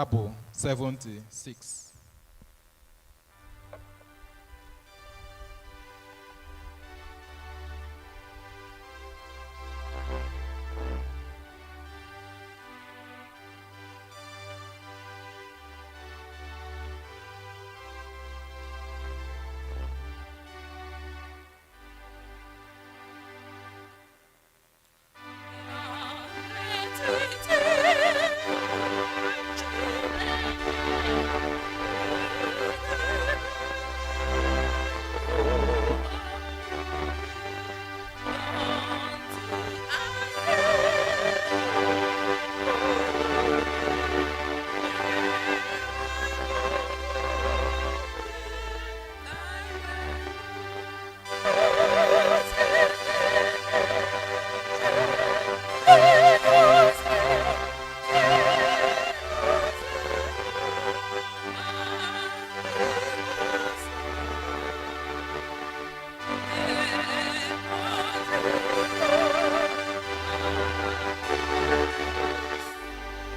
Abụ 76.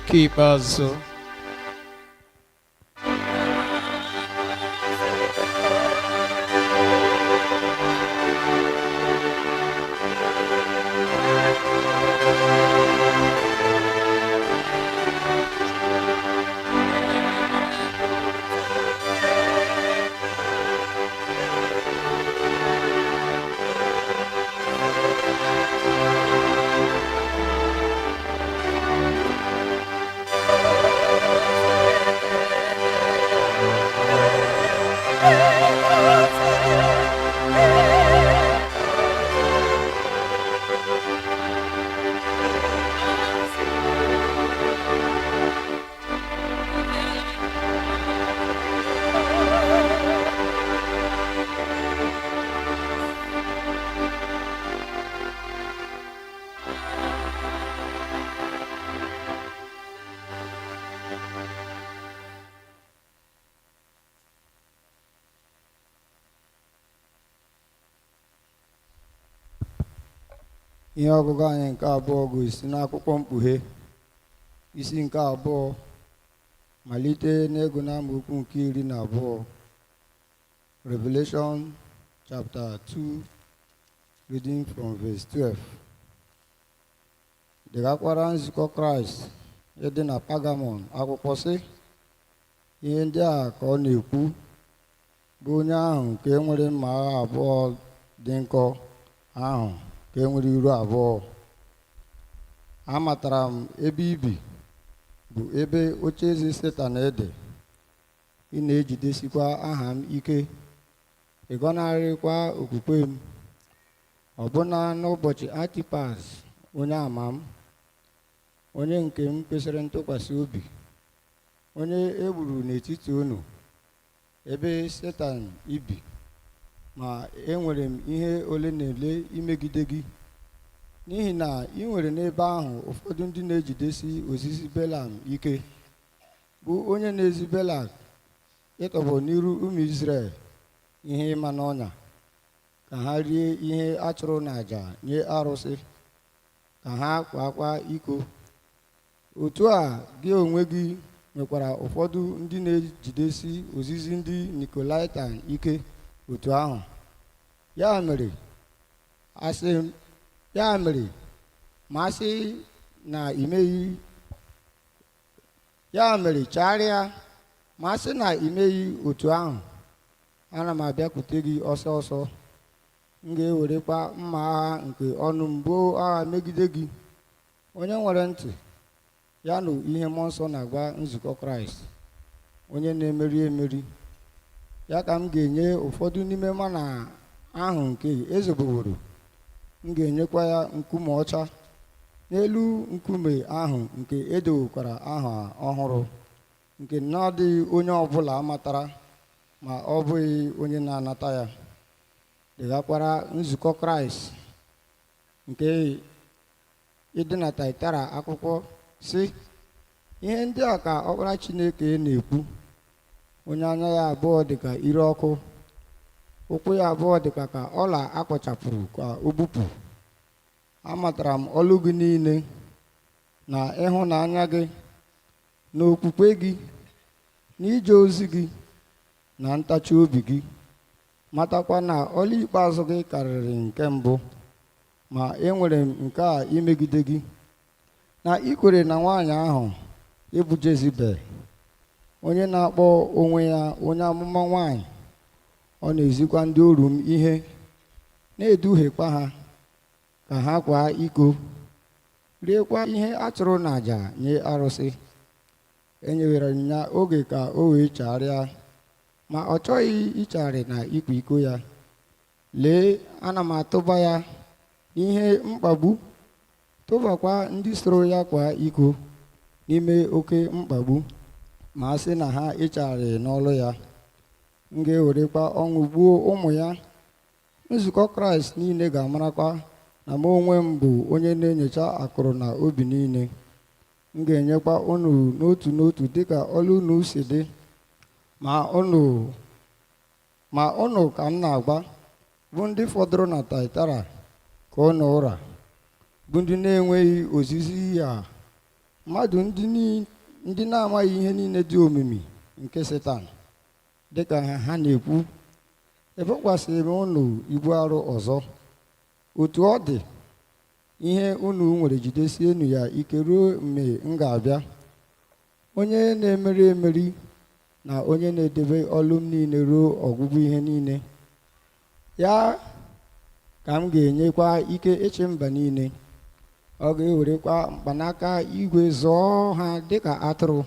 Nke ikpeazụ. Ihe ọgụgụ anyị nke abụọ gosi n'akwụkwọ Mkpughe, isi nke abụọ, malite n'ịgụ n'amaokwu nke 12. Revelation chapter 2, reading from verse 12. Degakwara nzukọ Kraịst dị na Pagamon akwụkwọ, sị: Ihe ndị a ka ọ na-ekwu, bụ onye ahụ nke nwere mma agha abụọ dị nkọ ahụ nke nwere iru abụọ. Amatara m ebe ibi, bụ ebe ocheeze Setan dị. Ị na-ejidesikwa aha m ike, ị gọnarịkwa okwukwe m, ọbụna n'ụbọchị Antipas, onye ama m, onye nke m kwesịrị ntụkwasị obi, onye e gburu n'etiti unu, ebe Setan ibi. Ma enwere m ihe ole na ole imegide gị, n'ihi na ị nwere n'ebe ahụ ụfọdụ ndị na-ejidesi ozizi Belam ike, bụ onye na-ezi Belak ịtọgbọ n'iru ụmụ Izrel ihe ịma n'ọnya, ka ha rie ihe a chụrụ n'àjà nye arụsị, ka ha kwakwa iko. Otu a gị onwe gị nwekwara ụfọdụ ndị na-ejidesi ozizi ndị Nikolaitan ike otu ahụ. Ya mere, asị m, ya mere ma asị na imeghị, ya mere chegharịa. Ma asị na imeghị otu ahụ, ana m abịakwute gị ọsọ ọsọ, m ga-ewerekwa mma agha nke ọnụ m buo agha megide gị. Onye nwere ntị, ya nụ ihe mmụọ nsọ na-agwa nzukọ Kraịst. Onye na-emeri emeri, ya ka m ga-enye ụfọdụ n'ime mana ahụ nke ezobeworo. M ga-enyekwa ya nkume ọcha, n'elu nkume ahụ nke edowekwara aha ọhụrụ, nke na-adịghị onye ọbụla matara ma ọ bụghị onye na-anata ya. Degakwara nzukọ Kraịst nke ịdị na Taịtara akwụkwọ, sị: Ihe ndị a ka Ọkpara Chineke na-ekwu, onye anya ya abụọ dịka ire ọkụ, ụkwụ ya abụọ dịkwa ka ọla akpọchapụrụ ka o bupụ. Amatara m ọlụ gị niile, na ịhụnanya gị, N'okwukwe gị, n'ije ozi gị, na ntachi obi gị, matakwa na ọlụ ikpeazụ gị karịrị nke mbụ. Ma enwere m nke a imegide gị, na ị kwere na nwaanyị ahụ ịbụ Jezibel, onye na-akpọ onwe ya onye amụma nwaanyị. Ọ na-ezikwa ndị oru m ihe, na-eduhiekwa ha ka ha kwaa iko, riekwa ihe a chụrụ n'àjà nye arụsị. Enyewere m ya oge ka o wee chegharịa, ma ọ chọghị ichegharị na ịkwa iko ya. Lee, ana m atụba ya n'ihe mkpagbu, tụbakwa ndị soro ya kwa iko n'ime oke mkpagbu, ma a sị na ha echegharịghị n'ọlụ ya. M ga-ewerekwa ọnwụ gbuo ụmụ ya. Nzukọ Kraịst niile ga-amarakwa na mụ onwe m bụ onye na-enyocha akụrụ na obi niile. M ga-enyekwa unu n'otu n'otu dịka ọlụ unu si dị. Ma unu ka m na-agwa, bụ ndị fọdụrụ na Taịataịra, ka unu ụra, bụ ndị na-enweghị ozizi ya mmadụ, ndị na-amaghị ihe niile dị omimi nke Setan, dịka ha na-ekwu. Ebokwasịghị m unu ibu arụ ọzọ. Otu ọ dị, ihe unu nwere, jidesienụ ya ike ruo mgbe m ga-abịa. Onye na-emeri emeri na onye na-edebe ọlụ m niile ruo ọgwụgwụ ihe niile, ya ka m ga-enyekwa ike ịchị mba niile. Ọ ga-ewerekwa mkpanaka igwe zụọ ha dịka atụrụ,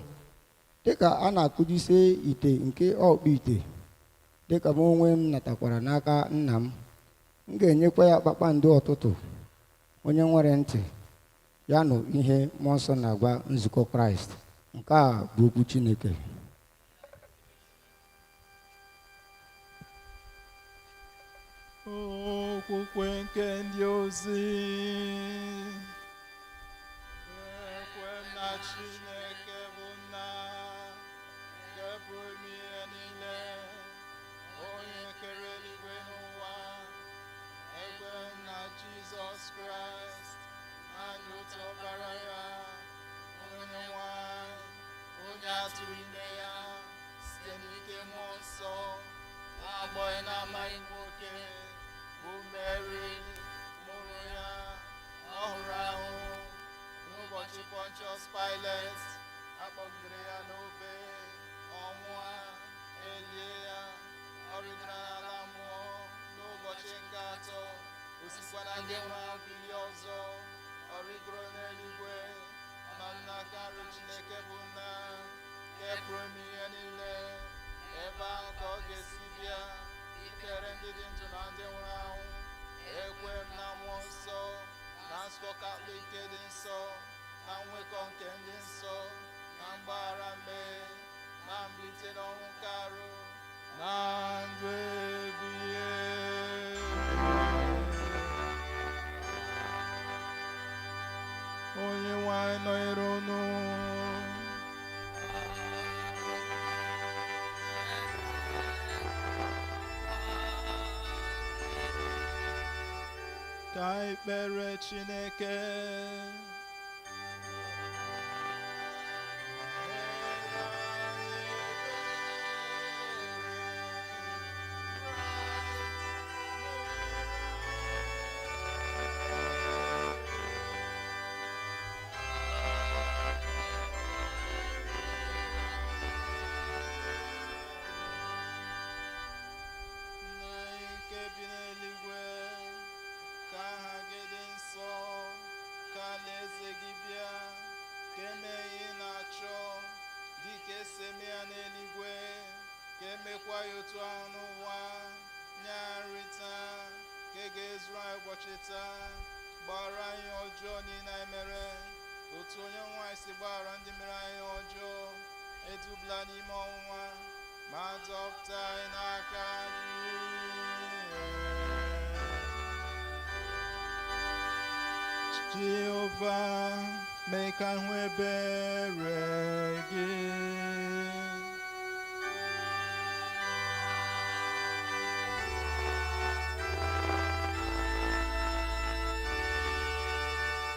dịka a na-akụjise ite nke ọkpụ ite, dịka m onwe m natakwara n'aka nna m. M ga-enyekwa ya kpakpando ụtụtụ. Onye nwere ntị, ya nụ ihe mmụọ nsọ na-agwa nzukọ Kraịst. Nke a bụ okwu Chineke. Okwukwe nke ndị ozi. Ekwe m na Chineke bụ nna nke pụrụ ime ihe niile, onye kere eluigwe n'ụwa. Ekwe m na Jizọs Kraịst, naanị otu ọkpara ya, onye nwe anyị, onye a tụrụ ime ya site n'ike mmụọ nsọ, na-agbọghị na-amaghị nwoke bụ Meri mụrụ ya. Ọ hụrụ ahụhụ n'ụbọchị Pontius Pilate, akpọgidere ya n'obe, ọnwụa, elie ya. Ọ rịdara n'ala mmụọ. N'ụbọchị nke atọ, o sikwa na ndị nwụrụ anwụ bilie ọzọ. Ọ rịgoro n'eluigwe, ọ nọ n'aka nri Chineke bụ nna nke pụrụ ime ihe niile. Ebe ahụ ka ọ ga-esi bịa ikere ndị dị ndụ na ndị nwụrụ anwụ. Ekwe m na mmụọ nsọ, na nzukọ Katọlik dị nsọ, na nwekọ nke ndị nsọ, na mgbaghara mmehie, na mbilite n'ọnwụ nke arụ, na ndụ ebighị ebi. Onye nwe anyị nọnyere unu. Ka anyị kpere Chineke. Nna anyị nke bi n'eluigwe, ka aha gị dị nsọ, ka alaeze gị bịa, ka eme ihe ị na-achọ dị ka esi eme ya n'eluigwe, ka emekwa ya otu ahụ n'ụwa. Nye anyị nri taa ka ị ga-ezuru anyị ụbọchị taa. Gbaghara anyị ọjọọ niile anyị mere, otu onye nwe anyị si gbaghara ndị mere anyị ọjọọ. Edubala n'ime ọnwụnwa, ma zọpụta anyị n'aka gị. Jehova, mee ka m hụ ebere gị.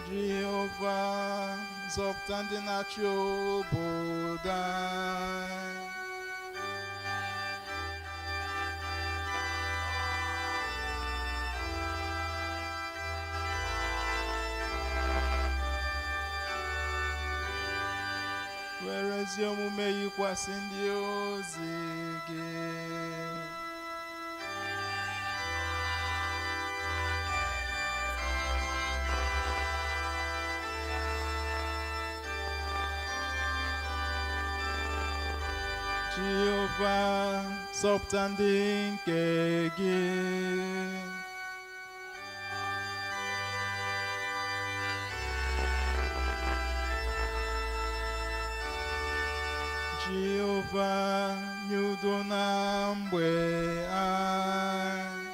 Jehova, Zọpụta ndị na-achị obodo anyị. Were ezi omume yikwasị ndị ozi gị. Jehova, zọpụta ndị nke gị. Jehova, nye udo na mgbe anyị.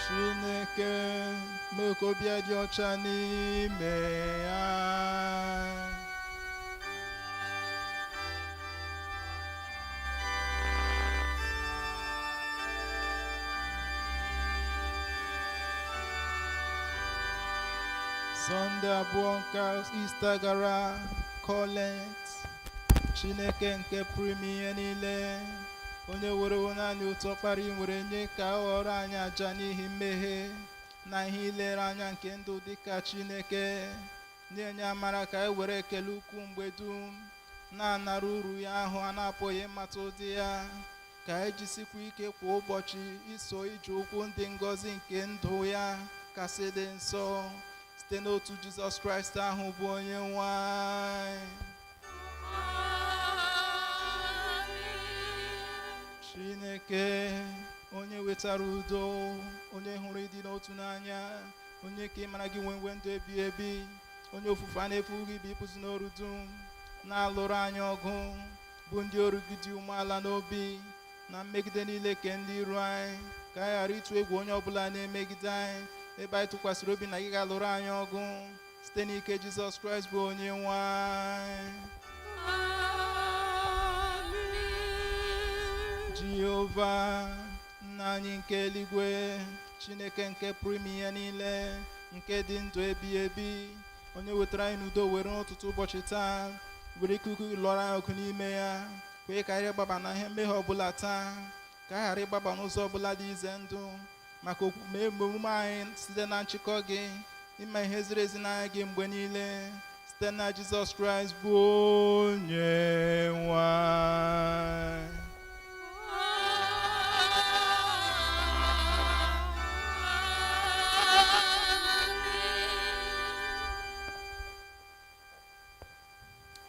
Chineke, mee ka obi anyị dị ọcha n'ime anyị. Sọnde abụọ nke Ista gara Collect. Chineke nke pụrụ ime ihe niile, onye were naanị otu ọkpara ị nwere nye ka ọ ghọrọ anyị àjà n'ihi mmehie na ihe ilere anya nke ndụ dịka Chineke, na-enye amara ka e were ekele ukwu mgbe dum na-anara uru ya ahụ a na-apụghị ịmata ụdị ya, ka anyị jisikwa ike kwa ụbọchị iso ije ụkwụ ndị ngọzi nke ndụ ya kasị dị nsọ, site n'otu Jizọs Kraịst ahụ bụ onye nwe anyị. Chineke, onye wetara udo, onye hụrụ ịdị n'otu n'anya, onye ka ịmara gị nwe nwe ndụ ebi ebi, onye ofufe a na-efughị bụ ịpụzi n'oru dum na-alụrụ anyị ọgụ, bụ ndị oru gị dị umeala n'obi na mmegide niile ke ndị iro anyị, ka anyị ghara ịtụ egwu onye ọbụla na-emegide anyị, ebe anyị tụkwasịrị obi na gị ga-alụrụ anyị ọgụ, site n'ike Jizọs Kraịst bụ onye nwe anyị. Jehova, nna anyị nke eluigwe, Chineke nke pụrụ ime ihe niile, nke dị ndụ ebi ebi, onye wetara anyị n'udo were n'ụtụtụ ụbọchị taa, were ikuku lụọrọ anyị ọkụ n'ime ya, kwee ka anyị gbaba na ihe mmehie ọbụla taa, ka anyị ghara ịgbaba n'ụzọ ọbụla dị ize ndụ, maka mee omume anyị site na nchịkọ gị, ime ihe ziri ezi n'anya gị mgbe niile, site na Jizọs Kraịst bụ onye nwe anyị.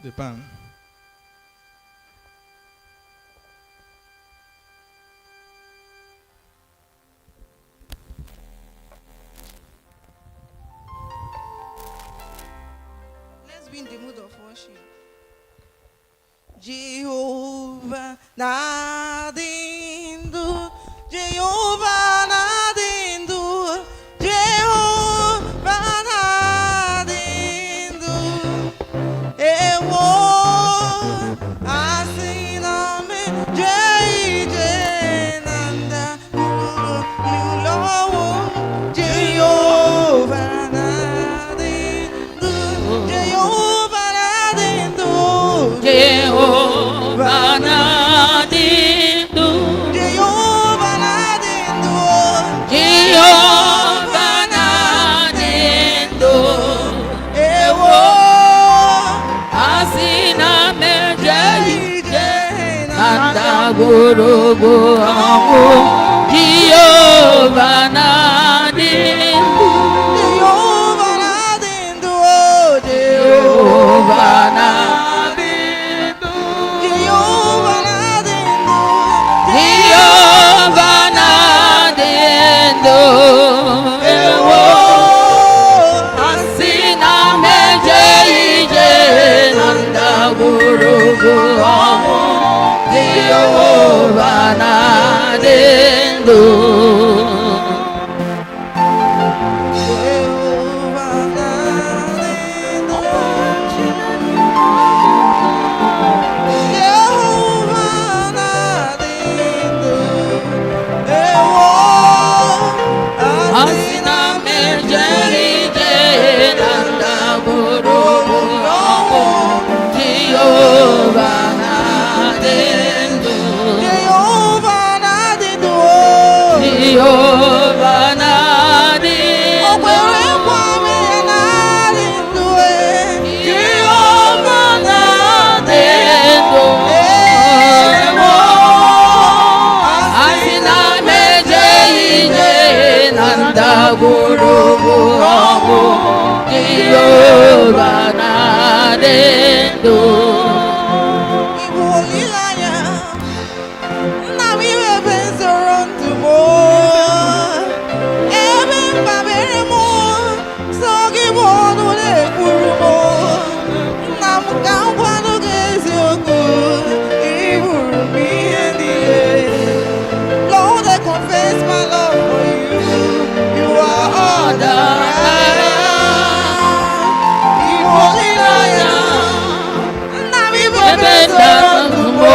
The band. Let's be in the mood of worship. Jehovah na-adị ndụ, Jehovah na-adị ndụ, Jehovah na-adị ndụ. Ewo, asị na m jee ije na ndagwurugwu ọnwụ, Jehovah na-adị ndụ, Jehovah na-adị ndụ. Jehova na-adị ndụ. Jehovah na-adị ndụ. Jehova na-adị ndụ. Ewo, Asị na m eje ije na ndagwurugwu ọnwụ, Jehova na-adị ndụ. Jehovah na-adị ndụ. Jehova na-adị ndụ. Jehovah na-adị ndụ. Jehova na-adị ndụ. Ewo, asị na m eje ije na ndagwurugwu ọnwụ, Jehova na-adị ndụ. Jehova na-adị O ndụ. kwere nkwa mee na-adị ndụ e. Jehova na-adị Ndụ. Ewo. Asị na m eje ije na ndagwurugwu ọnwụ, Jehova na-adị ndụ. Ịbụ olileanya nna m, iwe ebe nzọrọ ndụ m, ebe mgbabere m, sọ gị bụ ọnụ na-ekwuru m. Nna m, ka m gwanụ gị eziokwu, ị bụrụ m ihe niile. Lord, I confess my love for you. You are all that I am. Ịbụ olileanya nna m, ịbụ ebe Ebe nzọrọ ndụ ndụ m, m,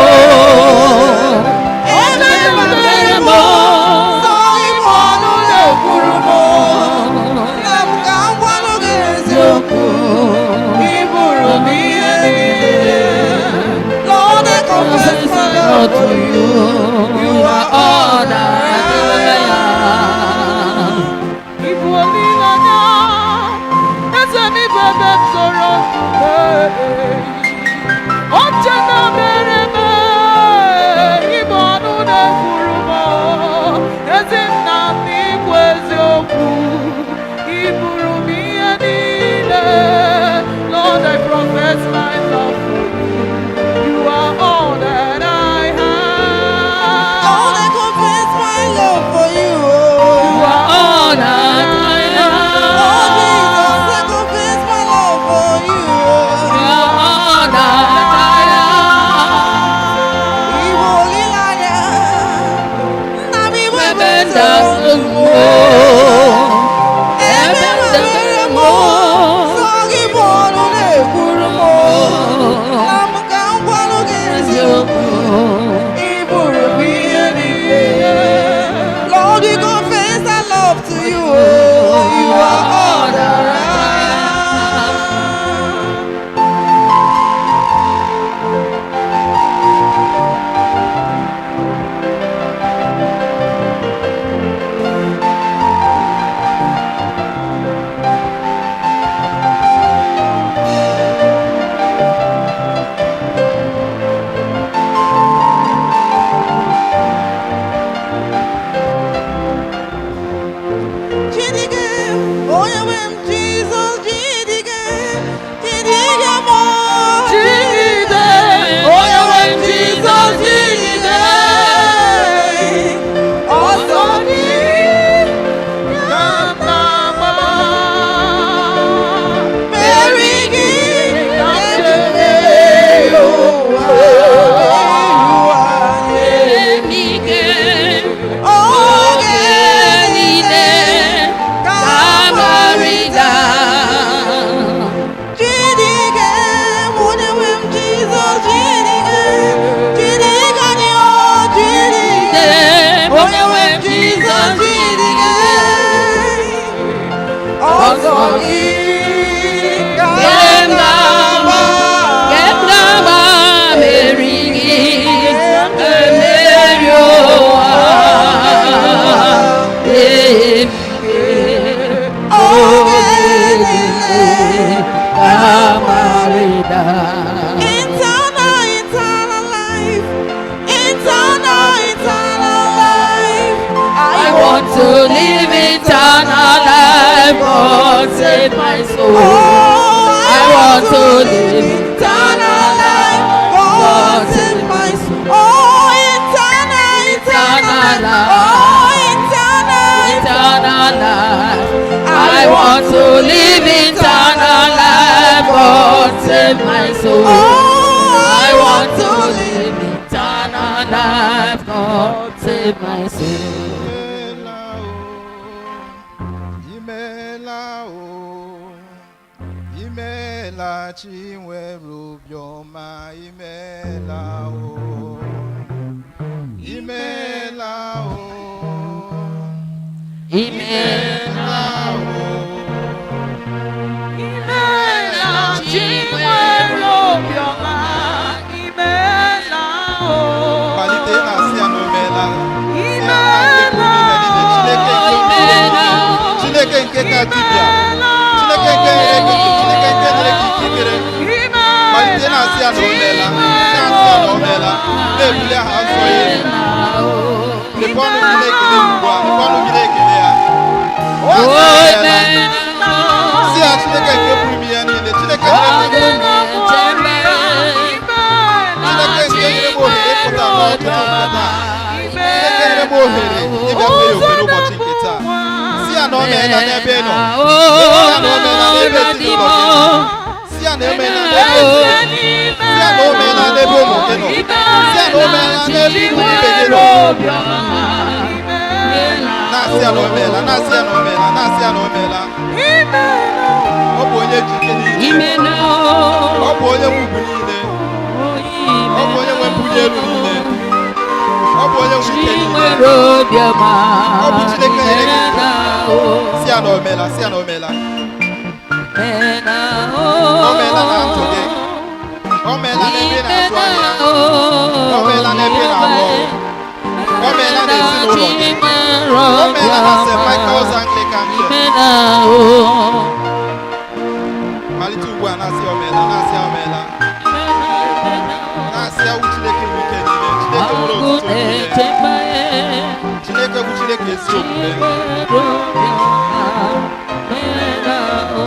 ebe mgbabere m, sọ gị bụ ọnụ na-ekwuru m. Nna m, ka m gwanụ gị eziokwu, ị bụrụ m ihe niile. Lord, I confess my love for you. You are all that I am. Ịbụ olileanya, eze m, ịbụ ebe m zoro ndụ m. Oche na mere m, ịbụ ọnụ na-ekwuru m. Ezi nna m, n'ikwu eziokwu, ị bụrụ m ihe niile. Lord, I profess my love for you. You are all that I have. Lord, I confess my love for you. You are All that I Oh, am. Jesus, I confess my love for you. All that I am. Ịbụ olileanya nna m, ịbụ ebe Ebe nzọrọ ndụ ndụ m, m, ebe ebe mgbabere m, m, sọ gị bụ ọnụ na-ekwuru m. Nna m, ka m gwanụ gị eziokwu, ị bụrụ m ihe niile. Lord, we confess our love to you. You are all that I am. Chineke, onye nwe m, Jizọs, Chineke, Chineke m, Jigide, onye nwe m, Jizọs, jigide. Ọsọ gị Ka m na-agba. meri gị Ka m na-ejere jere ụwa, ụwa nye. Ike Oge niile ka amarịda. Chineke, onye nwe m, Jizọs, Chineke, Chineke anyị, o Chineke, onye nwe m, Jizọs, Chineke, ọsọ gị ka m na-agba. Kemgbe meri gị emeri ụwa. Oge niile Amarịda. Eternal, eternal life. Eternal, eternal life. I want to live eternal life, God save my soul. Oh, I want to live eternal life. God save my soul. Oh, eternal, eternal life. Oh, eternal, eternal life. I want to live eternal life, God save my soul. Oh, I want to live eternal life, God save my soul. Imela o, imela o, imela chi nwere obiọma, imela o, imela o, Imela o. Imela, chi nwere obiọma, imela o. Kpalite na-asị ya na o meela. Imela o. na dibịa, Chineke nke nyere gị ndụ, Chineke nke nyere gị ikikere. Malite na-asị ya na o meela, na-asị ya na o meela, na-ebuli aha nsọ ya elu. Mepee ọnụ gị na-ekele ya ugbu a, mepee ọnụ gị na-ekele ya. Na-asị ya na o meela. Sị ya Chineke nke pụrụ ime ihe niile, Chineke nyere m ndụ, Chineke nke nyere m ohere ịpụta n'ọtụtụ nke taa, Chineke nyere m ohere ịbịa fee ya ofe n'ụbọchị nke taa. Si ya na o meela n'ebe ị nọ, si ya na o meela n'ebe ezinụlọ gị nọ, si ya na o meela n'ebe ezinụlọ gị, si ya na o meela n'ebe ụmụ gị nọ, si ya na o meela n'ebe ikwu ibe gị nọ. Na-asị ya na o meela, na-asị ya na o meela, na-asị ya na o meela. Ọ bụ onye ji ike niile, ọ bụ onye nwe ugwu niile, ọ bụ onye nwe mbuli elu niile, ọ bụ onye nwe ike niile. Ọ bụ Chineke nyere gị ndụ. Si ya na o meela, si ya na o meela. O meela na ndụ gị, o meela n'ebe ị na-azụ ahịa, o meela n'ebe ị na-arụ ọrụ, o meela n'ezinụlọ gị, o meela na St. Michael's Anglican Church. Malite ugbu a na-asị o meela, na-asị o meela, na-asị ya wụ Chineke nwe ike niile, Chineke nwere otuto niile, Chineke bụ Chineke ezi omume,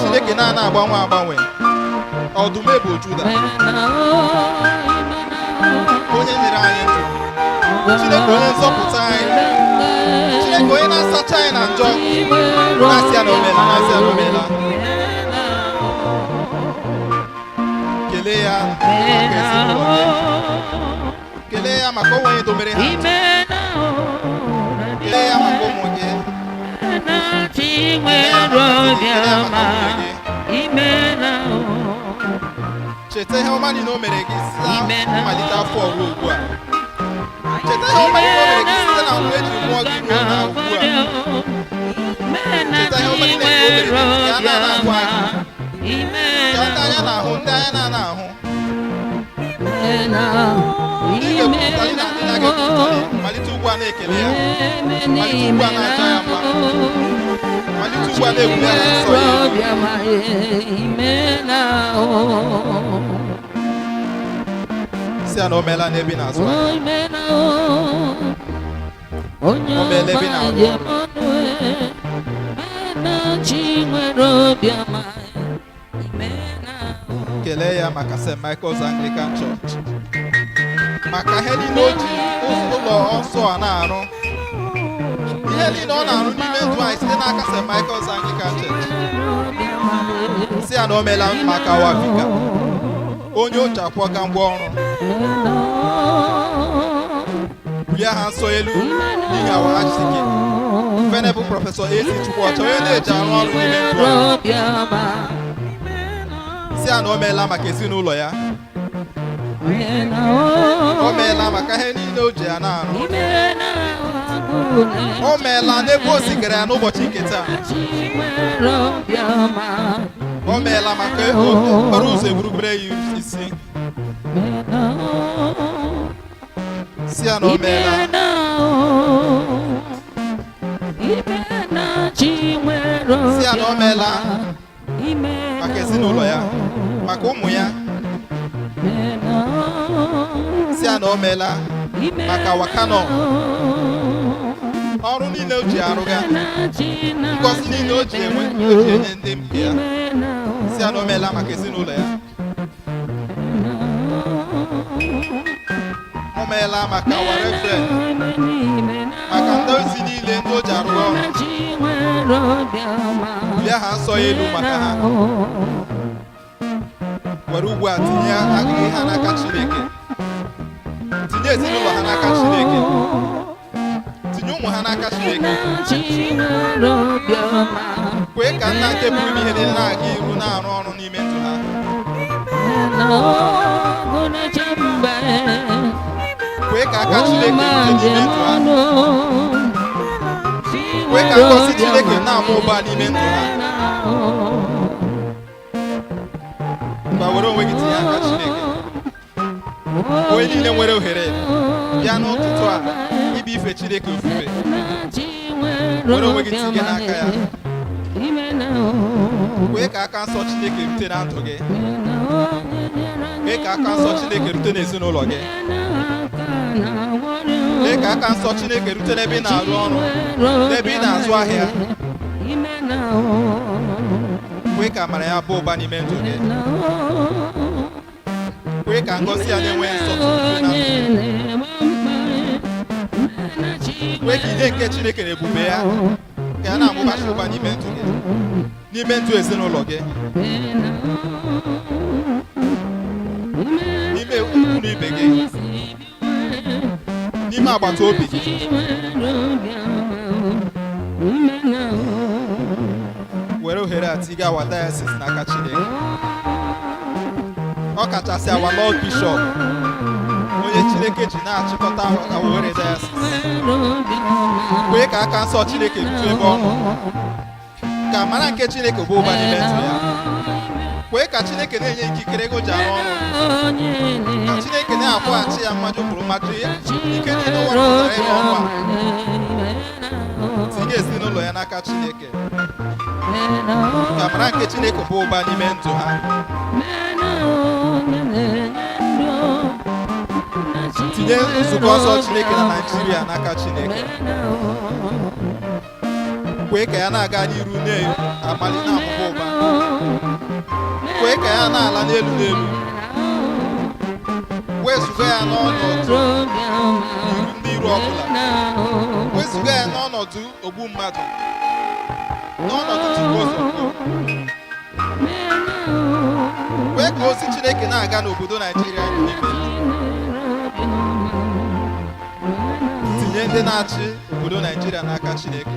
Chineke na-ana agbanwe agbanwe, ọdụm ebo Juda, onye nyere anyị ndụ, Chineke onye nzọpụta anyị, Chineke onye na-asacha anyị na njọ. Na-asị ya na o meela, na-asị ya na o meela. Kelee ya maka ezinụlọ gị, kelee ya maka onwe onye dobere ha ndụ, kelee ya maka ụmụ gị, kelee ya maka di gị, kelee ya maka nwunye gị. Cheta ihe ọma niile o mere gị site na mmalite afọ ruo ugbu a. Cheta ihe ọma niile o mere gị site na mgbe eji mụọ gị ruo na ugbu a. Cheta ihe ọma niile nke o mere gị nke a na-ana ahụ anya, nke ndị anya na-ahụ, ndị anya na-ana ahụ, ndị ị ga-ekwupụtali na ndị na-aga ekwupụtali. Malite ugbu a na-ekele ya, malite ugbu a na-aja ya mma, malite ugbu a na-ebuli aha nsọ ya elu. Si ya na o meela n'ebe ị na-azụ ahịa, o meela ebe ị na-arụ ọrụ. Kelee ya maka St. Michael's Anglican Church, maka ihe niile o ji ụlọ nsọ a na-arụ, ihe niile ọ na-arụ n'ime ndụ anyị site n'aka St. Michael's Anglican Church. Si ya na o meela maka Wavika, onye o ji akwọga ngwa ọrụ. Bulie aha nsọ elu n'ihi awa ha jisike. Venerable Prọfesọ A.C. Chukwuọcha, onye na-eji arụ ọrụ n'ime ndụ anyị. Si ya na o meela maka ezinụlọ ya, o meela maka ihe niile o ji ya na-arụ, o meela n'ebe o zigara ya n'ụbọchị nke taa, o meela maka okporo ụzọ egburugburu ya isi. Si ya na o meela. Si ya na o meela maka ezinụlọ ya, maka ụmụ ya. Si ya na o meela maka Wakano, ọrụ niile o ji arụga, ngọzi niile o ji enwe, o ji enye ndị nke ya. Si ya na o meela maka ezinụlọ ya. O meela maka our reverend, maka ndị ozi niile ndị o ji arụ ọrụ. Bulie aha nsọ ya elu maka ha. Were ugbu a tinye agịrị ha n'aka Chineke, tinye ezinụlọ ha n'aka Chineke, tinye ụmụ ha n'aka Chineke. Kwee ka nna nke pụrụ ime ihe niile na-aga iru na-arụ ọrụ n'ime ndụ ha. Kwee ka aka Chineke rute n'ime ndụ ha. Kwee ka ngọzi Chineke na-ama ụba n'ime ndụ ha. Mgbe were onwe gị tinye aka Chineke. Onye niile nwere ohere bịa n'ụtụtụ a ịbịa ife Chineke ofufe, were onwe gị tinye n'aka ya. Kwee ka aka nsọ Chineke rute na ndụ gị. Kwee ka aka nsọ Chineke rute n'ezinụlọ gị. Kwee ka aka nsọ Chineke rute n'ebe ị na-arụ ọrụ, n'ebe ị na-azụ ahịa. Kwee ka amara ya baa ụba n'ime ndụ gị. Kwee ka ngọzi ya na-enwe nsọtụ rute na ndụ gị. Kwee ka ihe nke Chineke na ebube ya ka ya na-amụbachi ụba n'ime ndụ gị, n'ime ndụ ezinụlọ gị, n'ime ikwu na ibe gị, n'ime agbata obi gị. Were ohere a tiga our diocese n'aka Chineke, ọ kachasị our Lord Bishop, onye Chineke ji na-achịkọta Owerri Diocese. Kwee ka aka nsọ Chineke rutu ebe ọ nọ, ka amara nke Chineke bụ ụba n'ime ndụ ya. Kwee ka Chineke na-enye ikikere ego ji arụ ọrụ, ka Chineke na-akwụghachi ya mmadụ kwuru mmadụ ike niile ụwa pụtara ịrụ ọrụ a. Tinye ezinụlọ ya n'aka Chineke, ka amara nke Chineke bụ ụba n'ime ndụ ha. Tinye nzukọ nsọ Chineke na Naịjirịa n'aka Chineke. Kwee ka ya na-aga n'iru, na-amali, na-amụba ụba. Kwee ka ya na-ala n'elu n'elu. Wezụga ya n'ọnọdụ iru ndị iro ọbụla. Wezụga ya n'ọnọdụ ogbu mmadụ, n'ọnọdụ tigbuo zọgbuo. Kwee ka ozi Chineke na-aga n'obodo Naijiria anyị n'ime. Tinye ndị na-achị obodo Naijiria n'aka Chineke.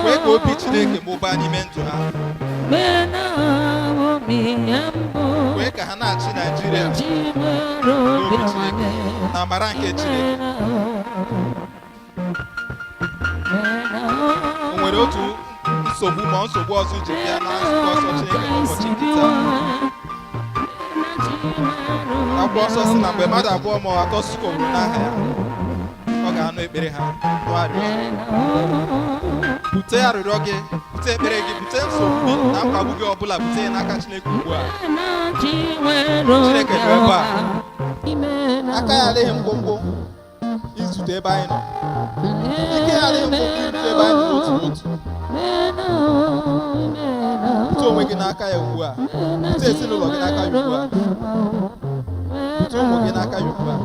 Kwee ka obi Chineke mụbaa n'ime ndụ ha. Kwee ka ha na-achị Naijiria n'obi Chineke na amara nke Chineke. O nwere otu nsogbu ma nsogbu ọzọ iji bịa na nzukọ nsọ Chineke n'ụbọchị nke taa? Akwụkwọ nsọ si na mgbe mmadụ abụọ ma ọ atọ zukọrọ n'aha ya, ọ ga-anụ ekpere ha, nụ arịrịọ ha. Bute arịrịọ gị, bute ekpere gị, bute nsogbu gị na mkpagbu gị ọbụla, bute ya n'aka Chineke ugbu a. Chineke nọ ebe a. Aka ya adịghị mkpụmkpụ izute ebe anyị nọ. Ike ya adịghị mkpụmkpụ izute ebe anyị nọ n'otu n'otu. Bute onwe gị n'aka ya ugbu a. Bute ezinụlọ gị n'aka ya ugbu a. Bute ụmụ gị n'aka ya ugbu a.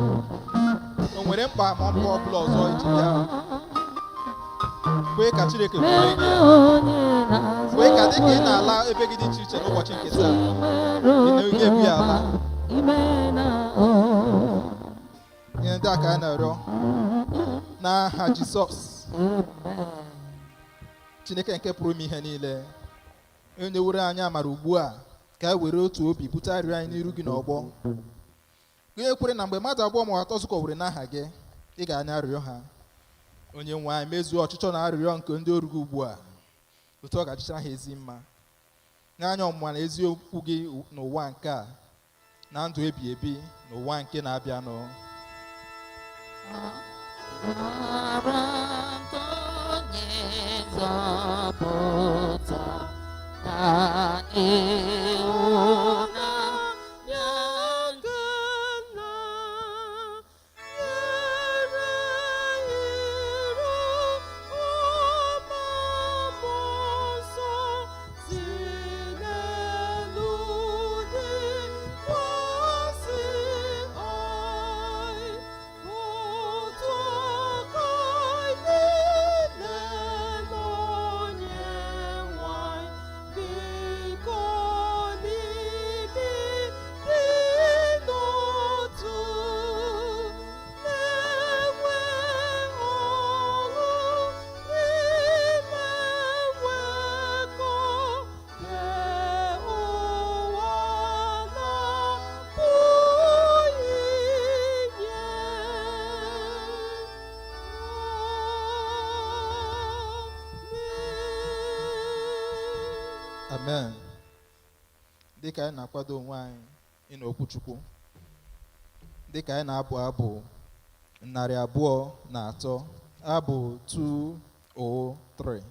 O nwere mkpa ma mkpa ọbụla ọzọ iji bịa? Kwee ka Chineke kwere gị ya. Kwee ka dịka ị na-ala ebe gị dị iche iche n'ụbọchị nke taa, ị na-ebu ya ala. Ihe ndị a ka anyị na-arịọ n'aha Jisọs. Chineke nke pụrụ ime ihe niile, onye were anyị amara ugbu a ka anyị were otu obi bute arịrịọ anyị n'iru gị n'ọgbọ gị, ekwere na mgbe mmadụ abụọ ma atọ zukọwere n'aha gị, ị ga-anya arịrịọ ha. Onye nwe anyị, mezuo ọchịchọ na arịrịọ nke ndị oru gị ugbu a otu ọ ga-achịcha ha ezi mma. Nye anyị ọmụma na eziokwu gị n'ụwa nke a na ndụ ebi ebi n'ụwa nke na-abịanụ. Mara nke onye nzọpụta na ịhụnanya nke nna nyere iru ọma mmụọ nsọ si n'elu dị kwasị anyị otu aka niile n'onye nwanyị biko n'ime dị n'otu na-enwe ọṅụ n'ime nwekọ nke ụwa na-apụghị inye. Amen. Dịka anyị na-akwado onwe anyị ịnụ okwu Chukwu, dịka anyị na-abụ abụ 203, abụ 203.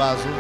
Ikpeazụ.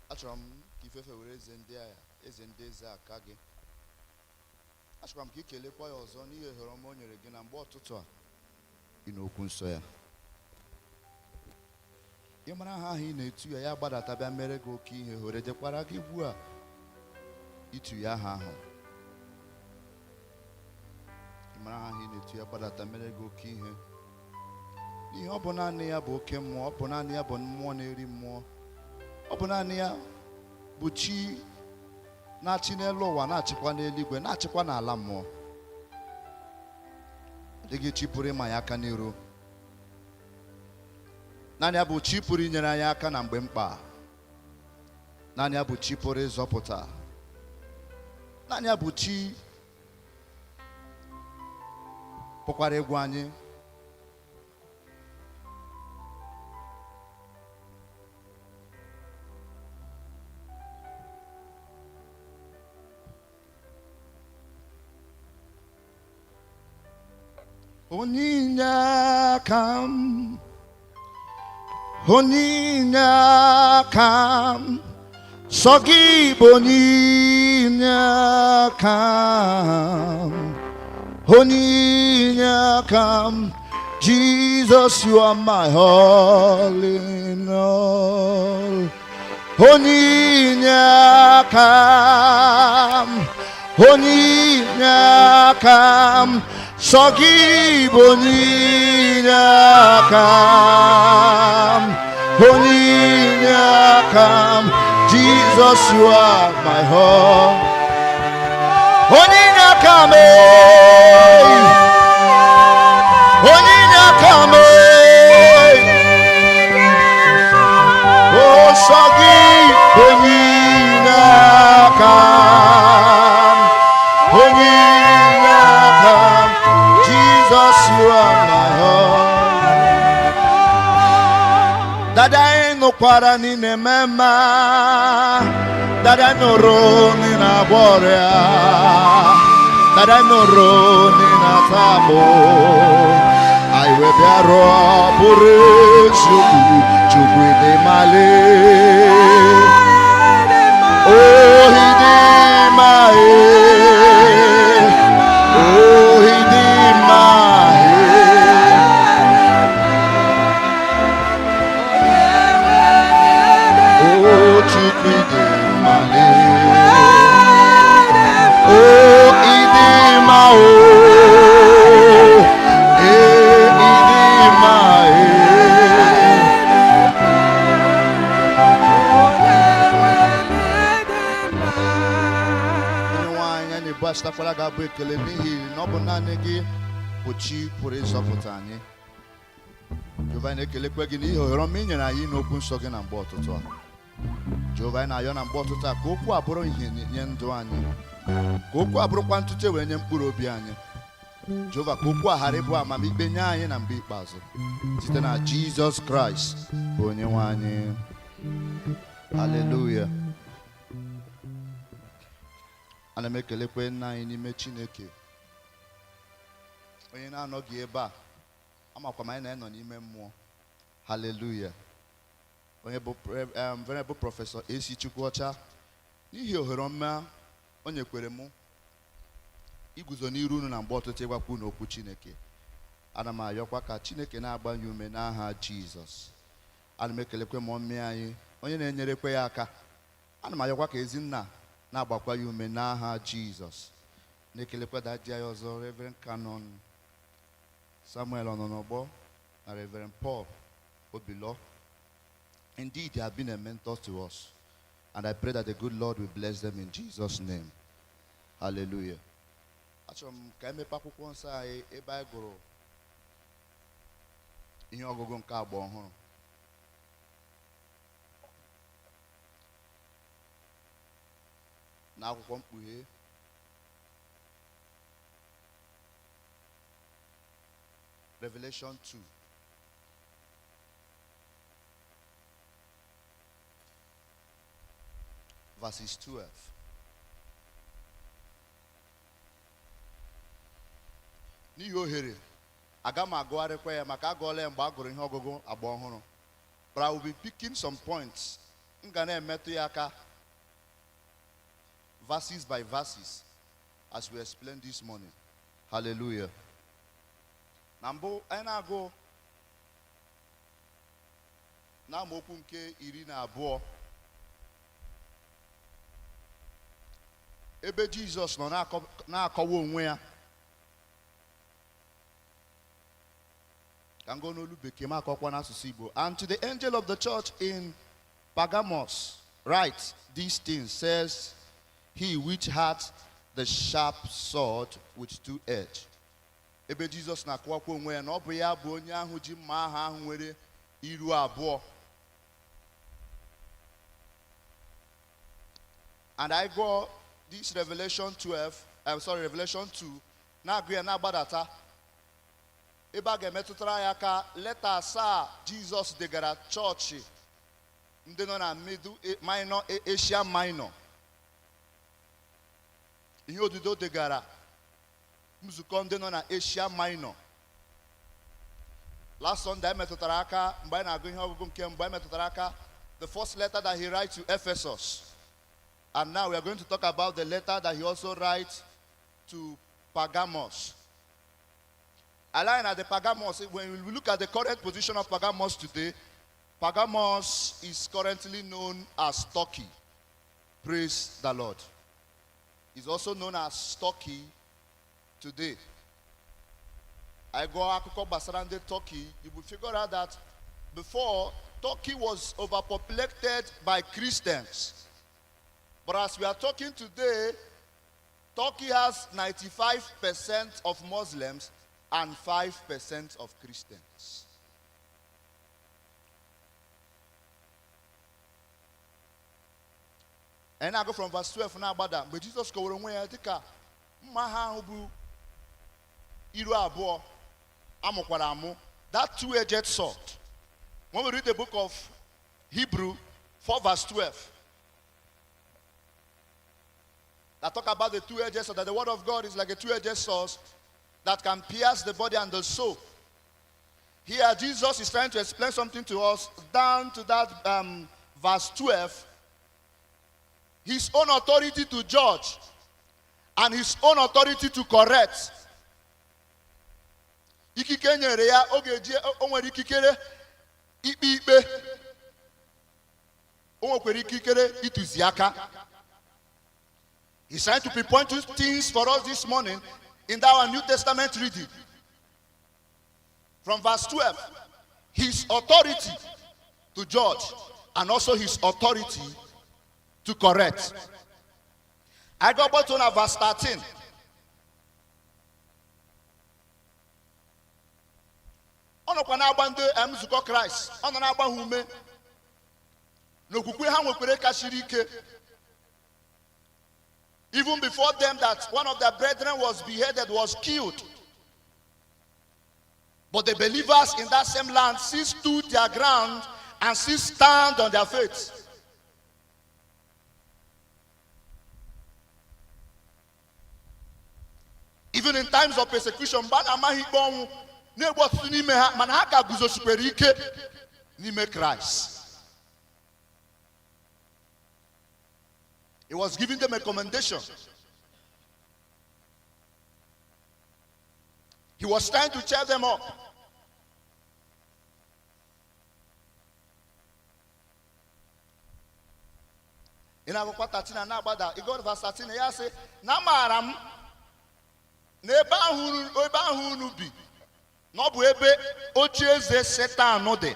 Achọrọ m ka ifefe were eze ndị agha, eze ndị eze aka gị. Achọkwara m ka ị kelekwa ya ọzọ n'ihi ohere ọma o nyere gị na mgbe ọtụtụ a ị n'okwu nsọ ya. Ị mara aha ahụ ị na-etu ya, ya gbadata bịa mere gị oke ihe. Ohere dịkwara gị ugbu a itu ya aha ahụ. Ị mara aha ahụ ị na-etu ya, gbadata mere gị oke ihe, n'ihe ọ bụ naanị ya bụ oke mmụọ, ọ bụ naanị ya bụ mmụọ na-eri mmụọ, ọ bụ naanị ya bụ chi na-achị n'elu ụwa, na-achịkwa n'eluigwe, na-achịkwa n'ala mmụọ. Ọ dịghị chi pụrụ ịma ya aka n'iru. Naanị ya bụ chi pụrụ inyere anyị aka na mgbe mkpa. Naanị ya bụ chi pụrụ ịzọpụta. Naanị ya bụ chi pụkwara ịgwa anyị. Onye inye aka m, onye inye aka m, sọ gị bụ onye inye aka m, onye inye aka m. Jesus, you are my all in all. Onye inye aka m, onye inye aka m, sọ gị bụ onye inye aka m, onye inye aka m. Jesus, you are my all. Onye inye aka m, eh. Onye inye aka m, eh. O sọ gị onye inye aka m, onye inye aka m. Jesus, you are my all. Dada, anyị nụkwara na ị na-eme mma. Dada, nụrụ na ị na-agwọ ọrịa. Dada, nụrụ na ị na-ata agbụ. Anyị wee bịa rụọ bụrụ eziokwu. Chukwu, ịdị male. Oh, ịdị mma, eh. Oh, ịdị mma, eh. Oh, Chukwu, ịdị mma, eh. Oh, ịdị mma, oh. Eh, ịdị mma, eh. Onye nwe anyị, anyị na-ebu gị abụ ekele n'ihi na ọ bụ naanị gị bụ chi pụrụ ịzọpụta anyị. Jehova, anyị na-ekelekwe gị n'ihi ohere ọma i nyere anyị n'okwu nsọ gị na mgbe ọtụtụ a. Jehova, anyị na-ayọ na mgbe ọtụtụ a ka okwu a bụrụ ihe nye ndụ anyị, ka okwu a bụrụkwa ntụte wee nye mkpụrụ obi anyị. Jehova, ka okwu a ghara ịbụ amamikpe nye anyị na mgbe ikpeazụ, site na Jizọs Kraịst bụ onye nwe anyị. Haleluya. Ana m ekelekwe nna anyị n'ime Chineke, onye na-anọghị ebe a, amakwa m anyị na-enọ n'ime mmụọ. Haleluya. Onye bụ Venerable Professor AC Chukwuọcha, n'ihi ohere ọma o nyekwere mụ iguzo n'iru unu na mgbe ọtụtụ ịgwakwa unu okwu Chineke. Ana m ayọkwa ka Chineke na-agbanye ume n'aha Jizọs. Ana m ekelekwe mummy anyị, onye na-enyerekwe ya aka. Ana m ayọkwa ka Ezinna na-agbakwa ya ume n'aha Jizọs. Na-ekelekwa daddy anyị ọzọ, Reverend Canon Samuel Ọnọnọgbọ na Reverend Paul Obilo. Indeed, they have been a mentor to us. And I pray that the good Lord will bless them in Jesus' name. Hallelujah. Achọrọ m ka emepe akwụkwọ nsọ anyị ebe anyị gụrụ ihe ọgụgụ nke agba ọhụrụ. Na akwụkwọ Mkpughe, Revelation 2. Verses 12. N'ihi ohere, aga m agụgharịkwa ya maka agụọla ya mgbe a gụrụ ihe ọgụgụ agba ọhụrụ. But I will be picking some points. M ga na-emetụ ya aka verses by verses as we explain this morning. Hallelujah. Na mbụ, anyị na-agụ n'amaokwu nke 12, ebe Jizọs nọ na-akọwa onwe ya. Ka m gụọ n'olu Bekee, ma akọkwa n'asụsụ Igbo. "And to the angel of the church in Pergamos write: These things says he which hath the sharp sword with two edge." Ebe Jizọs na-akọwakwa onwe ya na ọ bụ ya bụ onye ahụ ji mma agha ahụ nwere iru abụọ. And I go this Revelation 12, I'm sorry, Revelation 2, na-agụ ya na-agbadata ebe a ga-emetụtara ya aka leta asaa Jizọs degara chọọchị ndị nọ na Middle Minor, Asia Minor. Ihe odide degara nzukọ ndị nọ na Asia Minor. Last Sunday, anyị metụtara aka mgbe anyị na-agụ ihe ọgụgụ nke mgbe anyị metụtara aka the first letter that he writes to Ephesus. And now we are going to talk about the letter that he also writes to Pergamos. Align at the Pergamos, when we look at the current position of Pergamos today, Pergamos is currently known as Turkey. Praise the Lord. It's also known as Turkey today. I go akụkọ gbasara ndị Turkey, you will figure out that before, Turkey was overpopulated by Christians. But as we are talking today, Turkey has 95% of Muslims and 5% of Christians. And I go from verse 12 na-agbada mgbe Jizọs kọwara onwe ya dịka mma agha ahụ bụ iru abụọ amụkwara amụ, that two-edged sword. When we read the book of Hebrew 4 verse 12, that talk about the two-edged sword, that the word of God is like a two-edged sword that can pierce the body and the soul. Here, Jesus is trying to explain something to us down to that verse 12. His own authority to judge and his own authority to correct. Ikike nyere ya oge ji o nwere ikikere ikpe ikpe, o nwekwara ikikere ịtụziaka. He's trying to pinpoint two things for us this morning in our New Testament reading. From verse 12, his authority to judge and also his authority to correct. I go back to now verse 13. Ọ nọkwa na-agba ndị nzukọ Kraịst, ọ nọ na-agba ha ume n'okwukwe ha nwekwere kachiri ike. Even before them, that one of their brethren was beheaded, was killed. But the believers in that same land still stood their ground and still stand on their faith. Even in times of persecution, mgbe a na-amaghị ikpe ọnwụ na-egbu ọtụtụ n'ime ha, mana ha ka guzosikwere ike n'ime Kraịst. He was giving them a commendation. He He was trying to cheer them up. Ị na-agụkwa 13 na na-agbada, ị gụọ verse 13, ya sị na amaara m na ebe ahụ unu bi na ọ bụ ebe oche eze Setan dị.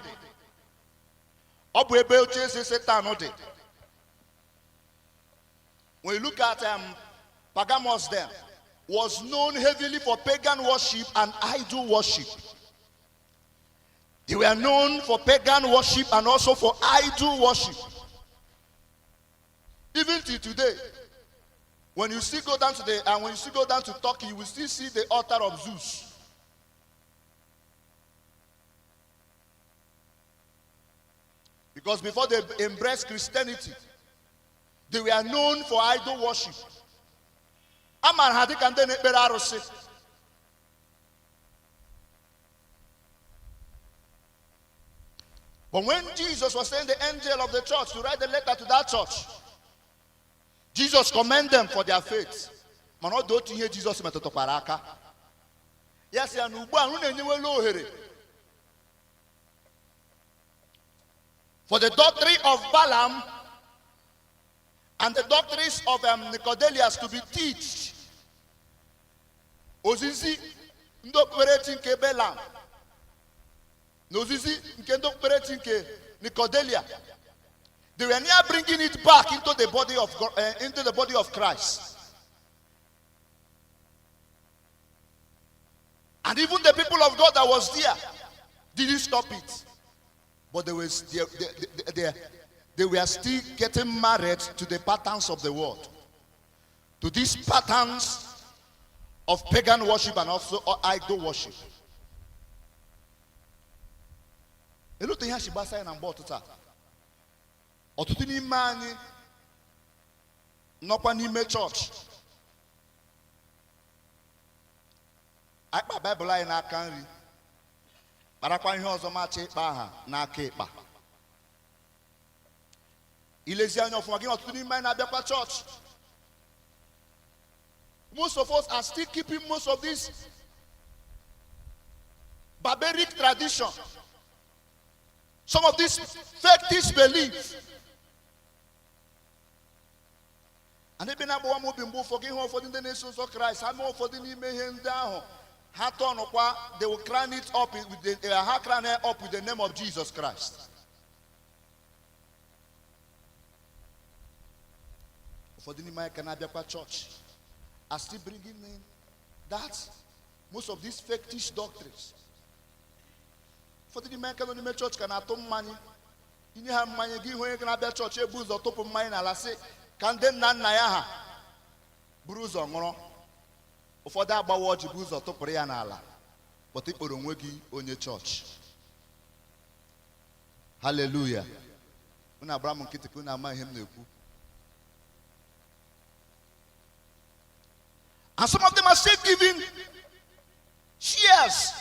Ọ bụ ebe oche eze Setan dị. When you look at Pergamos then, was known heavily for pagan worship and idol worship. They were known for pagan worship and also for idol worship. Even till today, when you still go down to Turkey, you will still see the altar of Zeus. Because before they embraced Christianity, they were known for idol worship. A maara ha dịka ndị na-ekpere arụsị. But when Jesus was sending the angel of the church to write the letter to that church, Jesus commended them for their faith. Mana ọ dị otu ihe Jizọs metụtakwara aka. Ya sị ya na ugbu a unu na-enyewela ohere for the doctrine of Balaam and the doctrines of Nicodelius to be teached. Ozizi ndị okpukperechi nke Balaam na ozizi nke ndị okpukperechi nke Nicodelia. They were near bringing it back into the body of God, into the body of Christ. And even the people of God that was there didn't stop it. But they were still getting married to the patterns of the world. To these patterns of pagan worship and also idol worship. Elu otu ihe a si gbasa ya na mgbe ọtụtụ a? Ọtụtụ n'ime anyị nọkwa n'ime chọọchị. Anyị kpa Baịbụl anyị n'aka nri, kparakwa ihe ọzọ macha ịkpa aha n'aka ịkpa. Ilezi anya ọfụma gị, ọtụtụ n'ime anyị na-abịakwa chọọchị. Most of us are still keeping most of this barbaric tradition. Some of these fetish beliefs. And ebe na-agbawa m obi mgbe ụfọdụ ihe ụfọdụ ndị na-eso ụzọ Kraịst ha mee ụfọdụ n'ime ihe ndị ahụ, ha tọnụkwa, they will crown it up with the ha crown it up with the name of Jesus Christ. Ụfọdụ n'ime anyị ka na-abịakwa chọọchị are still bringing in that most of these fetish doctrines. Ụfọdụ n'ime anyị ka nọ n'ime chọọchị ka na-atụ mmanya. Inye ha mmanya gị hụ onye na-abịa chọọchị ebu ụzọ tụpụ mmanya n'ala sị ka ndị nna nna ya ha buru ụzọ ṅụrụ. Ụfọdụ agbawa ọjị bụ ụzọ tụpụrụ ya n'ala. Pụta ikporo onwe gị onye chọọchị. Haleluya. Unu agbara m nkịtị ka unu ama ihe m na-ekwu. And some of them are still giving shares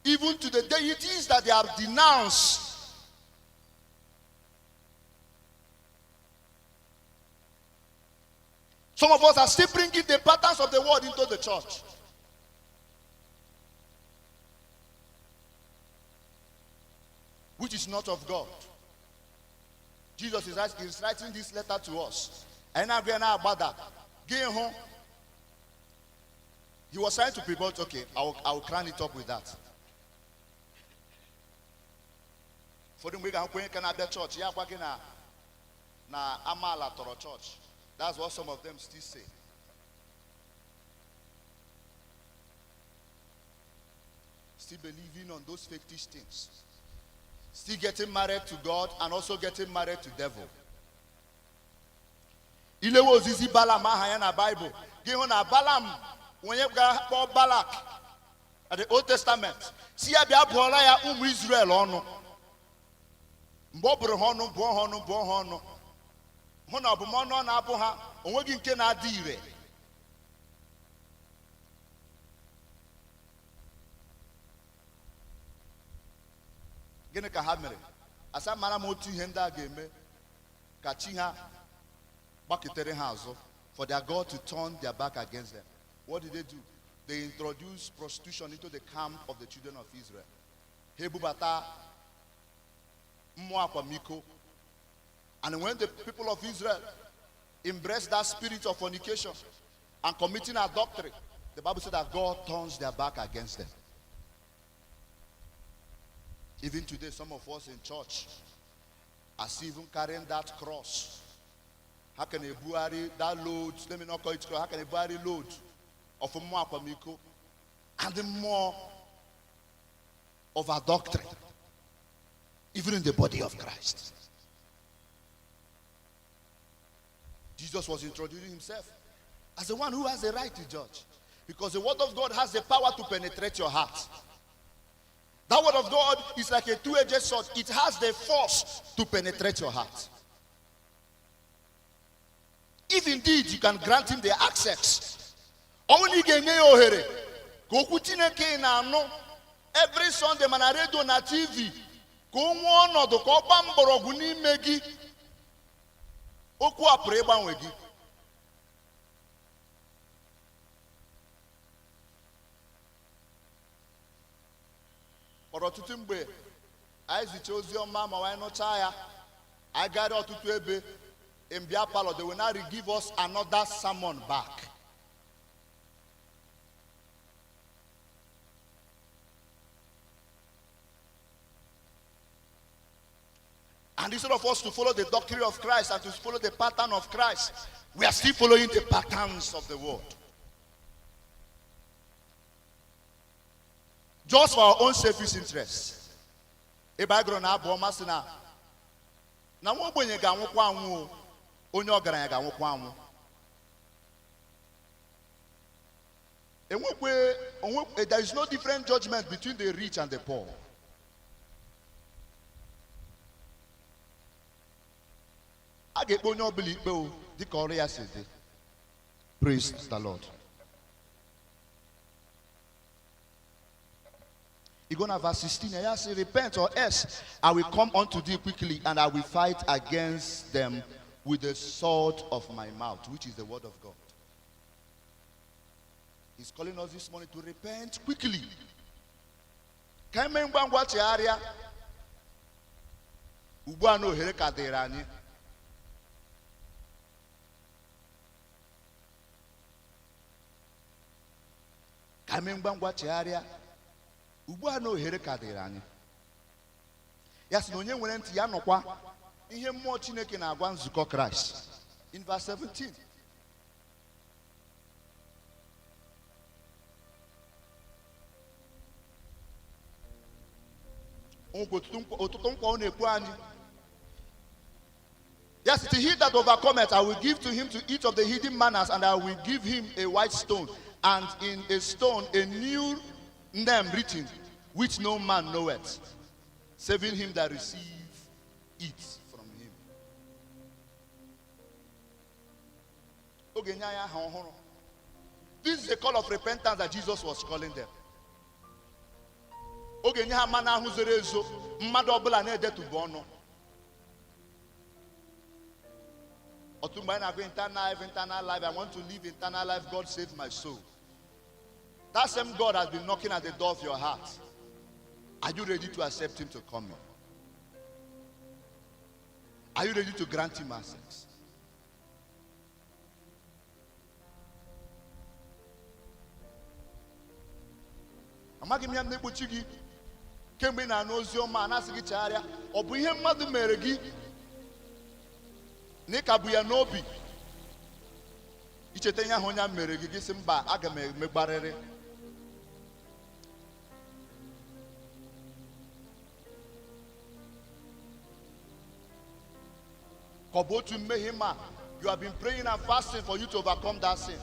even to the deities that they have denounced. Some of us are still bringing the patterns of the world into the church, which is not of God. Jesus is writing this letter to us. And now we are now about that. He was trying to prepare, okay, I will crown it up with that. Ụfọdụ mgbe ị ga-ahụkwa onye ka na-abịa chọọchị ya gwa gị na amaala tọrọ chọọchị. That's what some of them still say. Still believing on those fetish things. Still getting married to God and also getting married to devil. Ilewe ozizi Balaam aha ya na Bible, gị hụ na Balaam onye gara kpọọ Balak at the Old Testament si ya bịa bụọla ya ụmụ Israel ọnụ. Mgbe ọ bụrụ ha ọnụ, bụọ ha ọnụ, bụọ ha ọnụ, hụ na ọbụmọnụ ọ na-abụ ha onweghị nke na-adị ire. Gịnị ka ha mere? Asa mara m otu ihe ndị a ga-eme ka chi ha gbaketere ha azụ, for their God to turn their back against them. What did they do? They introduced prostitution into the camp of the children of Israel. Ha ebubata mmụọ akwamiko. And when the people of Israel embraced that spirit of fornication and committing adultery, the Bible said that God turns their back against them. Even today, some of us in church are still even carrying that cross. How can a bury that load? Let me not call it cross. How can a bury load of mmụọ akwamiko and the more of adultery, even in the body of Christ? Jesus was introducing himself as the one who has the right to judge. Because the word of God has the power to penetrate your heart. That word of God is like a two-edged sword. It has the force to penetrate your heart. If indeed you can grant him the access, only ga-enye ya ohere ka okwu Chineke ị na-anụ every Sunday ma na redio na TV ka o nwee ọnọdụ ka ọ gbaa mgbọrọgwụ n'ime gị. Okwu a pụrụ ịgbanwe gị. Kpọrọ ọtụtụ mgbe anyị zicha ozi ọma ma anyị nụchaa ya, anyị gara ọtụtụ ebe in beer parlor, they will now give us another sermon back. And instead of us to follow the doctrine of Christ and to follow the pattern of Christ, we are still following the patterns of the world. Just for our own selfish interests. Ebe anyị gụrụ na abụ ọma sị na nwa ogbenye ga-anwụkwa anwụ o, onye ọgaranya ga-anwụkwa anwụ. Enwekwe, onwe, there is no different judgment between the rich and the poor. A ga-ekpe onye ọbụla ikpe o dịka ọrụ ya si dị. Praise the Lord. You go now verse 16. And say, "Repent, or else I will come unto thee quickly, and I will fight against them with the sword of my mouth," which is the word of God. He's calling us this morning to repent quickly. Ka eme ngwa ngwa chegharịa. Ugbu a na ohere ka dịrị anyị. Ka eme ngwa ngwa chegharịa. Ugbu a na ohere ka dịrị anyị. Ya sị na onye nwere ntị ya nụkwa ihe mmụọ Chineke na-agwa nzukọ Kraịst. In verse 17. Nkwa ọtụtụ nkwa ọ na-ekwu anyị. Yes, to he that overcometh, I will give to him to eat of the hidden manners, and I will give him a white stone, and in a stone a new name written, which no man knoweth, saving him that receive it from him. Oge nye anyị aha ọhụrụ. This is a call of repentance that Jesus was calling them. Oge nye ha mmanụ ahụ zoro ezo, mmadụ ọbụla na-edetụbụ ọnụ. Ọtụtụ mgbe anyị na-agụ internal life, internal life, I want to live internal life, God save my soul. That same God has been knocking at the door of your heart. Are you ready to accept him to come in? Are you ready to grant him access? Amaghị m ya na-egbochi gị kemgbe ị na-anụ ozi ọma a na-asị gị chegharịa. Ọ bụ ihe mmadụ mere gị na ị ka bụ ya n'obi icheta ihe ahụ onye a mere gị, gị sị mba, aga m emegbarịrị. Ka ọ bụ otu mmehie ma you have been praying and fasting for you to overcome that sin.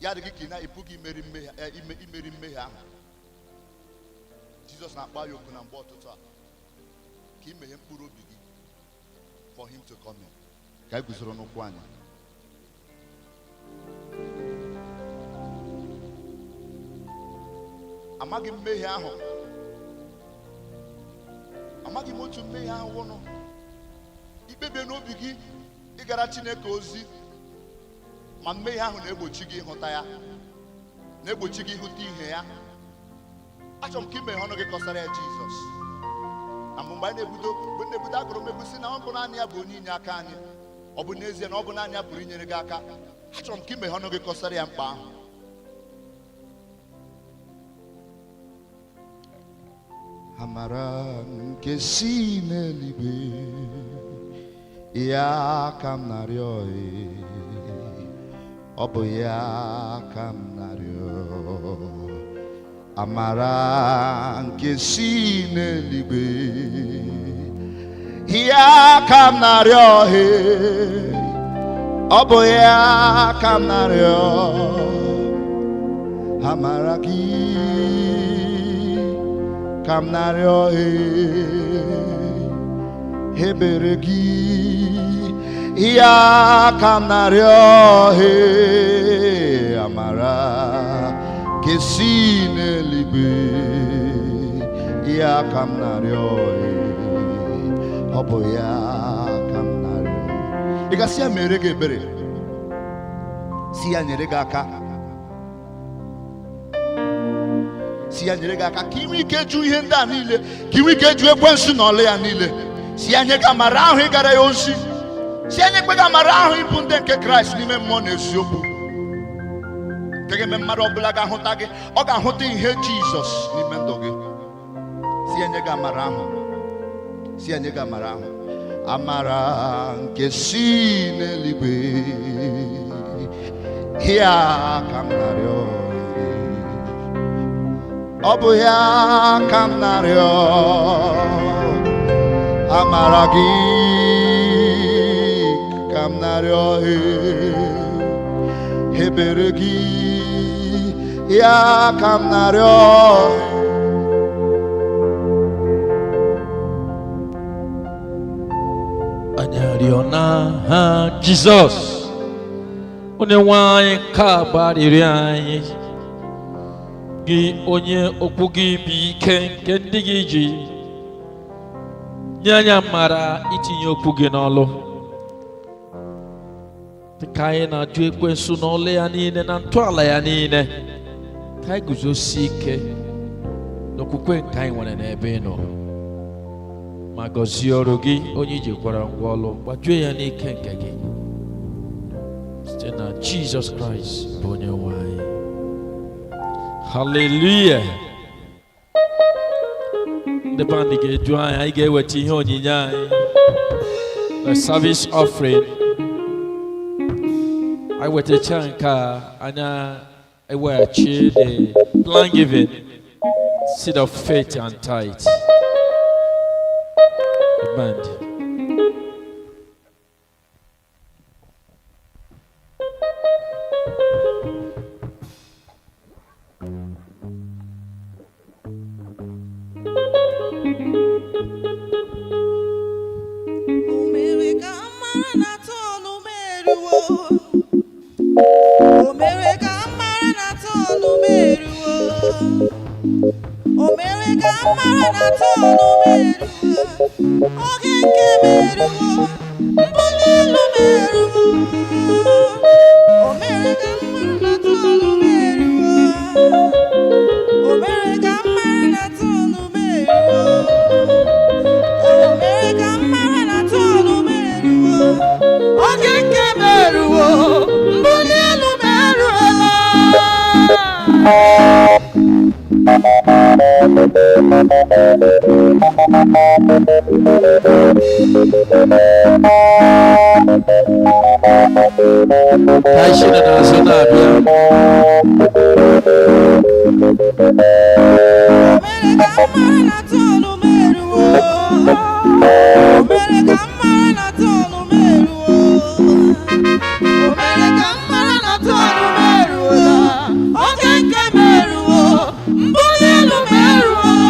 Ya dị gị ka ị na-epụghị imeri mmehie imeri mmehie ahụ. Jizọs na-akpọ ya oku na mgbe ọtụtụ a ka imeghe mkpụrụ obi gị for him to come in. Ka anyị guzoro n'ụkwụ anyị. Amaghị m mmehie ahụ. Amaghị m otu mmehie ahụ wụnụ. Ikpebie n'obi gị ịgara Chineke ozi ma mmehie ahụ na-egbochi gị ịhụta ya. Na-egbochi gị ịhụta ihe ya. Achọrọ m ka imeghe ọnụ gị kọsara ya Jizọs. Na mgbe anyị na-ebudo, mgbe m na-ebudo, agụrụ m egwu sị na ọ bụ naanị ya bụ onye inye aka anyị. Ọ bụ n'ezie na ọ bụ naanị ya pụrụ inyere gị aka. Achọrọ m ka imeghe ọnụ gị kọsara ya mkpa ahụ. Amara nke si n'eluigwe ya ka m na-arịọ e. Ọ bụ ya ka m na-arịọ, amara nke si n'eluigwe ya ka m na-arịọ e. Ọ bụ ya ka m na-arịọ, amara gị ka m na-arịọ e. Ebere gị ya ka m na-arịọ e. Amara nke si n'eluigwe ya ka m na-arịọ e. Ọ bụ ya ka m na-arịọ. Ị gasị ya mere gị ebere, si ya nyere gị aka, si ya nyere gị aka ka ị nwee ike jụ ihe ndị a niile, ka ị nwee ike jụ ekwensu na ọlụ ya niile. Si ya nye gị amara ahụ ịgara ya ozi. Si ya nyekwe gị amara ahụ ịbụ ndị nke Kraịst n'ime mmụọ na eziokwu, nke ga-eme mmadụ ọbụla ga-ahụta gị, ọ ga-ahụta ihe Jizọs n'ime ndụ gị. Si ya nye gị amara ahụ, si ya nye gị amara ahụ, amara nke si n'eluigwe ya ka m na-arịọ. Ọ bụ ya ka m na-arịọ, amara gị ka m na-arịọ ebere gị ya ka m na-arịọ. Anyị arịọ n'aha Jizọs, onye nwe anyị, ka gbarịrị anyị gị, onye okwu gị bụ ike nke ndị gị ji nye anyị amara itinye okwu gị n'ọlụ, dịka anyị na-ajụ ekwensu n'ọlụ ya niile na ntọala ya niile, ka anyị guzosie ike n'okwukwe nke anyị nwere n'ebe ị nọ, ma gọzie ọrụ gị onye iji kwara ngwa ọlụ, gbajue ya n'ike nke gị, site na Jizọs Kraịst bụ onye nwe anyị. Haleluya! Ndị band ga-edu anyị, anyị ga-eweta ihe onyinye anyị, the service offering. Anyị wetacha nke a, anya eweghachi the plan giving, seed of faith and tithe. The band. O mere ka m mara na turn m eruwo. O mere ka m mara na turn m eruwo. O mere ka m mara na turn m eruwo. Oge nke m eruwo. Mbuli elu m eruwo. O mere ka m mara na turn m eruwo. O mere ka m mara na turn m eruwo. O mere ka m mara na turn m eruwo. Oge nke m eruwo. Mbuli elu m eruola. Ka anyị si n'azụ na-abịa. O mere ka m mara na turn m eruwo. O mere ka m mara na turn m eruwo. O mere ka m mara na turn m eruola. Oge nke m eruwo. Mbuli elu m eruola.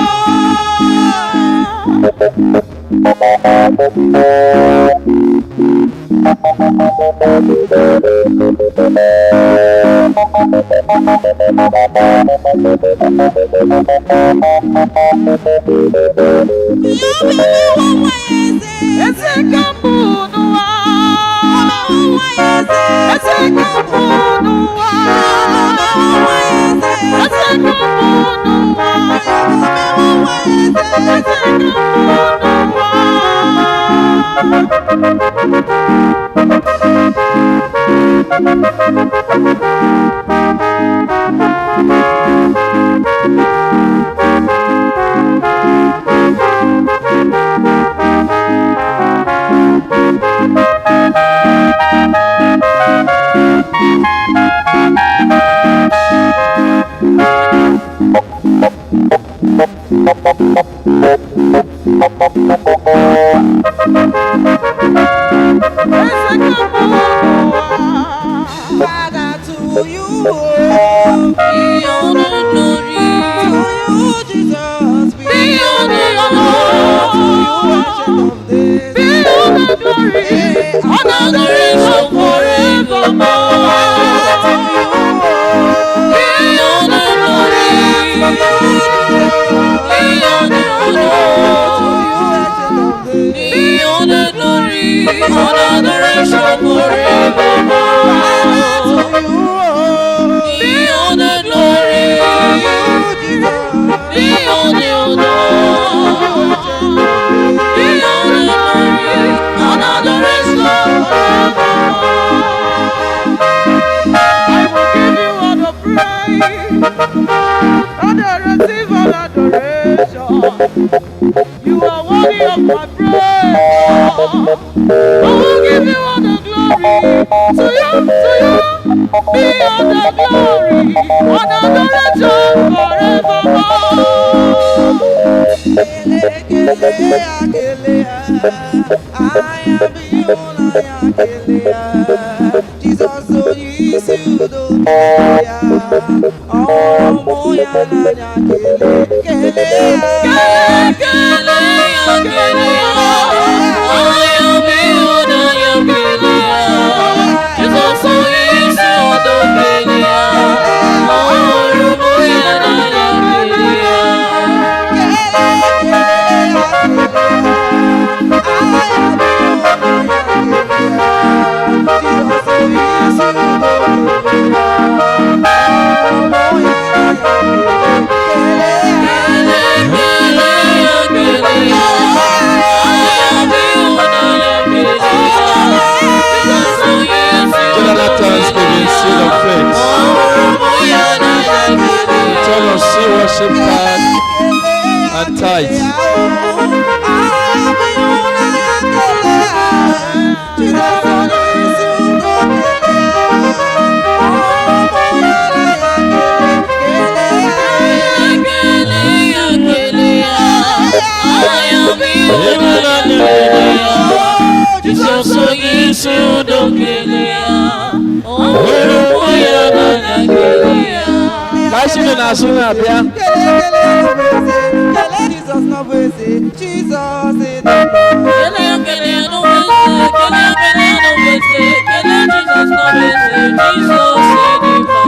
Ya mewe nwa ya eze. Eze ka mbụ n'ụwa. O mewe nwa ya eze. Eze ka mbụ n'ụwa. O mewe nwa ya eze. Eze ka mbụ n'ụwa. Father, to you, oh, Be all the glory. to you, Jesus, Be all the honor. To you, Ancient of Days. Be all the glory. And adoration forevermore. To you, oh, Be all the glory. Be all the honor. to you, Ancient of Days. Be all the glory. And adoration forevermore. To you, oh, Be all the glory. to you, Jesus. Be all the honor. Be all the glory. And adoration forevermore. I will give you all the praise, all the receive all adoration. You are worthy of my praise. I will give you all the glory. To you, be all the glory, all the adoration forevermore. Kele ya, kele ya, anya bụ ịhụnanya kele ya. Jizọs onye isi udo kele ya, ọhụrụ mụ ya n'anya kele, kele ya. Kele ya, kele ya, anya bụ ịhụnanya kele ya. Jizọs onye isi udo kele ya, ọhụrụ mụ ya n'anya kele ya. Kele, kele ya, kele ya, anya bụ ịhụnanya kele ya. Jizọs onye isi udo General Thanksgiving, Seal of Faith. ọhụrụ mụ ya n'anya kele ya. Return of seal worship card and tithe. Jizọs onye isi udo kele ya, ọhụrụ mụ ya n'anya kele ya. Ka anyị si n'azụ na-abịa. Jesus is Kele ya, kele ya n'ụwa eze, kele ya, kele ya n'ụwa eze, kele Jizọs n'ụwa eze, Jizọs dị mma.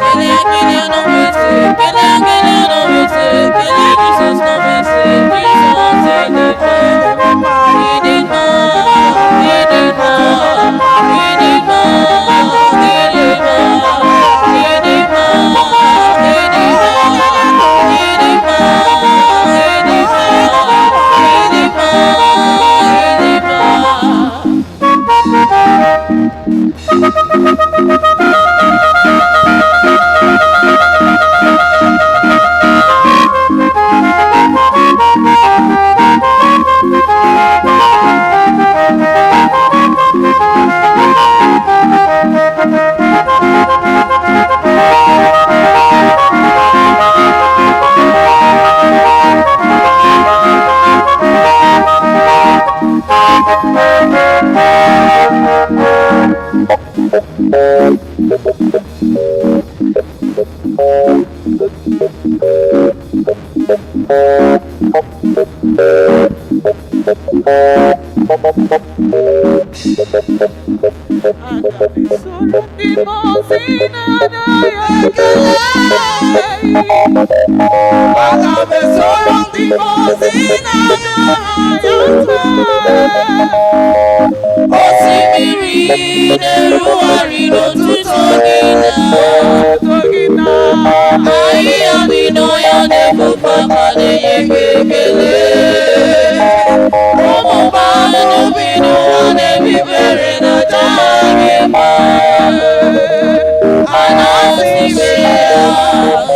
Kele ya, kele ya n'ụwa eze, kele ya, kele ya n'ụwa eze, kele Jizọs n'ụwa eze, Jizọs dị mma. Ịdị mma, ịdị mma, ịdị mma, ịdị mma, ịdị mma, ịdị mma, ịdị mma, ịdị mma, ịdị mma, ịdị mma. Aga m esoro ndị mmụọ ozi na-anaghị ekele. Aga m esoro ndị mmụọ ozi na-anaghị atụ. Osimiri na-erugharị n'ọtụtụ gị na Otuto gị na ahịhịa dị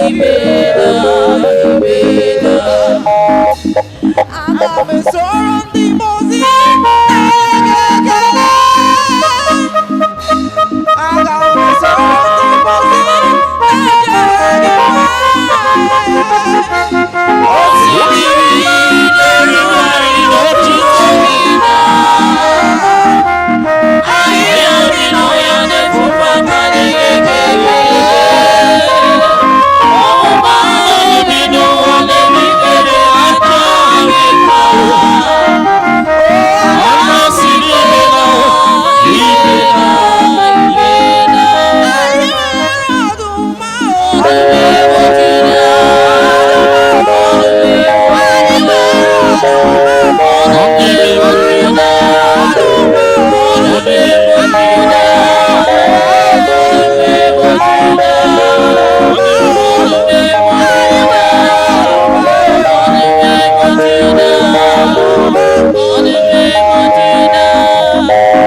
Imela, imela. Aga m esoro ndị mmụọ ozi na-enye ekele. Aga m esoro ndị mmụọ ozi na-ejere gị mma. Osimiri na-erugharị n'otuto gị na ahịhịa dị n'ọhịa na-efufe aka na-enye gị ekele. Ọmụma ahụ dị n'ụwa na-eme ikpere achọ gị mma. Ọnụ si n'imela, imela, imela. Anyị nwere ọdụm ahụ. Ọdụm ebo Juda, ọdụm ebo Anyị nwere ọdụm ahụ.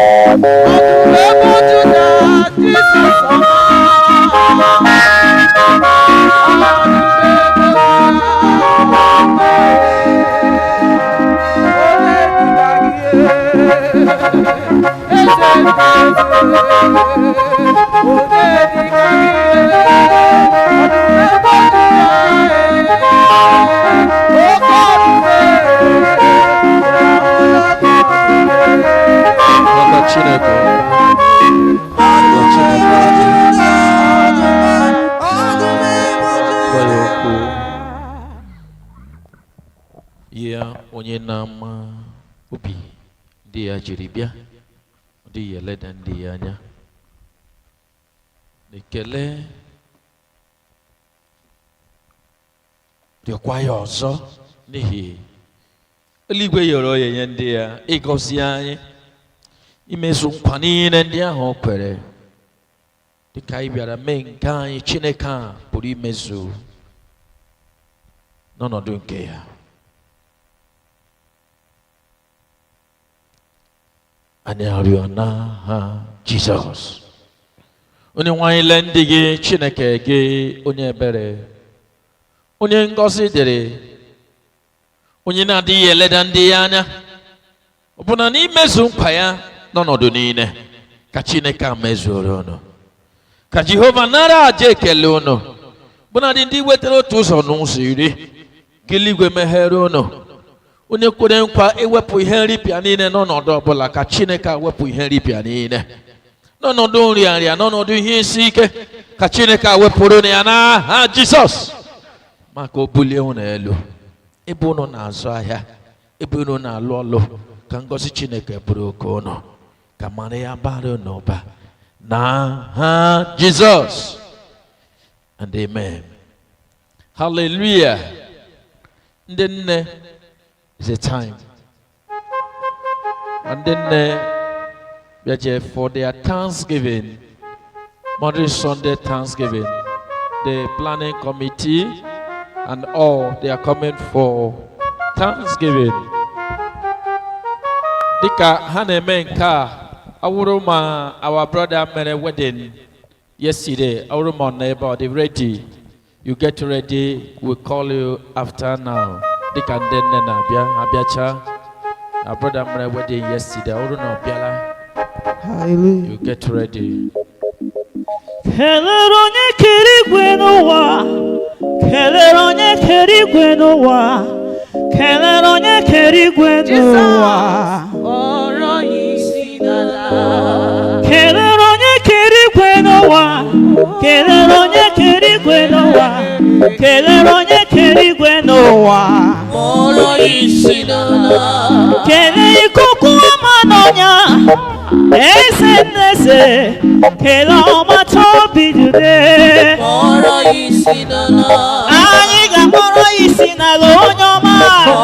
Ọdụm ebo Juda, Jizọs ọma. Ọdụm ebo Juda, onye dịka gị, eze ndị eze, onye dịka gị, ọdụm ebo Juda, oke ọdụm, Maka Chineke. Maka Chineke. Gwa ya okwu. Ya onye na-ama obi ndị ya jiri bịa, ọ dịghị eleda ndị ya anya. Ekele rịọkwa ya ọzọ n'ihi eluigwe yọrọ ya nye ndị ya ịgọzi anyị, imezu nkwa niile ndị ahụ o kwere. Dịka anyị bịara mee nke anyị, Chineke a pụrụ imezu n'ọnọdụ nke ya. Anyị arịọ n'aha Jizọs. Onye nwe anyị, lee ndị gị. Chineke gị, onye ebere, onye ngọzi dịrị, onye na-adịghị eleda ndị ya anya, ọbụna n'imezu nkwa ya n'ọnọdụ niile. Ka Chineke a mezuoro unu. Ka Jehova nara aja ekele unu, bụnadị ndị wetara otu ụzọ n'ụzọ iri. Ka eluigwe meghere unu. Onye kwere nkwa ewepụ ihe nripịa niile n'ọnọdụ ọbụla, ka Chineke ewepụ ihe nripịa niile n'ọnọdụ nrịanrịa, n'ọnọdụ ihe isi ike. Ka Chineke wepụrụ ya n'aha Jizọs, maka o bulie unu elu ebe unu na-azụ ahịa, ebe unu na-alụ ọlụ. Ka ngọzi Chineke bụrụ oke unu, ka mara ya bara unu ụba n'aha Jizọs. And amen. Hallelujah. Ndị nne, is a time ndị nne bịaje for their Thanksgiving, Monday, Sunday Thanksgiving. The planning committee and all, they are coming for Thanksgiving. Dịka ha na-eme nke a, awụrụ ma our brother mere wedding yesterday, awụrụ ma ọ nọ ebe ọ dị ready. You get ready, we call you after now. Dịka ndị nne na-abịa abịacha, our brother mere wedding yesterday, awụrụ na ọ bịala, Hallelujah. you get ready. Kelere onye kere igwe n'ụwa, kelere onye kere igwe n'ụwa, kelere onye kere igwe n'ụwa. Ọ̀rọ̀ yìí sí dada. Kelere onye kere igwe n'ụwa, kelere onye kere igwe n'ụwa, kelere onye kere igwe n'ụwa. Ọ̀rọ̀ yìí sí dada. Kelee ikuku ọma n'ọnya, eze nneze, kelee ọmata obi dude. Ọ̀rọ̀ yìí sí dada. Anyị ga-akpọrọ ya isi n'ala, onye ọma.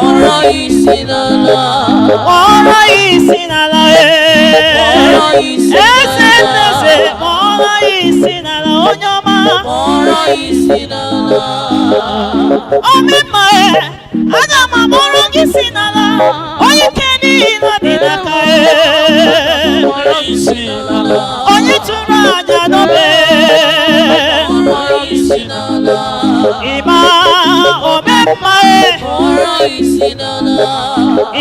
Ọ̀rọ̀ yìí sí dada. Kpọrọ ya isi n'ala ee. Kpọrọ ya isi Eze n'ala. nneze, kpọrọ ya isi n'ala, onye ọma. Ọ̀rọ̀ yìí sí dada. Omemma e, aga m akpọrọ gị si n'ala, onye ike niile dị n'aka e. Ọ̀rọ̀ yìí sí dada. Onye chụrụ aja n'obe. Ọ̀rọ̀ yìí. isi n'ala. Ịma omemma e. Kpọrọ isi n'ala.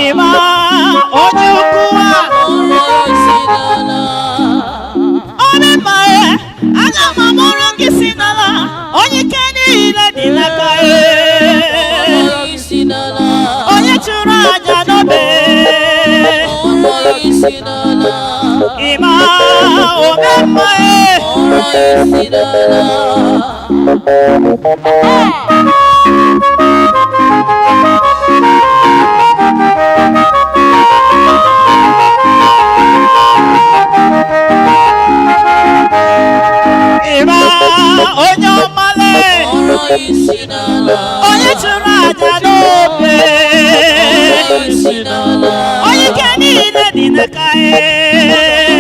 Ịma onye ukwu a. Kpọrọ isi n'ala. Omemma e. Aga m amụrụ gị si n'ala. Onye ike niile dị n'aka e. Kpọrọ isi n'ala. Onye chụrụ aja n'obe. Kpọrọ isi n'ala. Ịma omemma e. Kpọrọ isi n'ala. Ịma onye ọmale. Kpọrọ isi n'ala. Onye chụrụ aja n'obe. Kpọrọ isi n'ala. Onye ike niile dị n'aka e.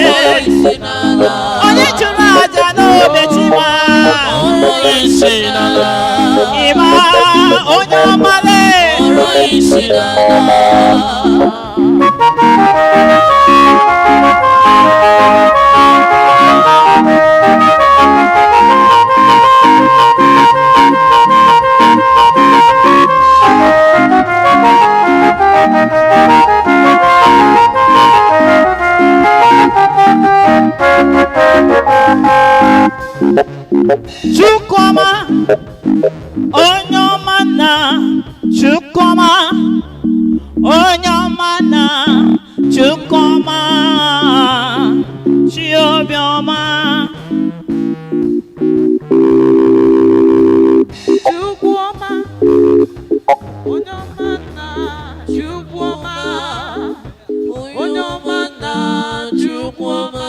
Kpọrọ isi n'ala. Onye chụrụ aja n'obe Chima. Kpọrọ isi n'ala. Ịma onye ọmale. Kpọrọ isi n'ala. Chukwuma, onye ọma na Chukwuma, onye ọma na Chukwuma, Chiobiọma. Chukwuoma, onye ọma nna, Chukwuoma, Onye ọma na Chukwuma,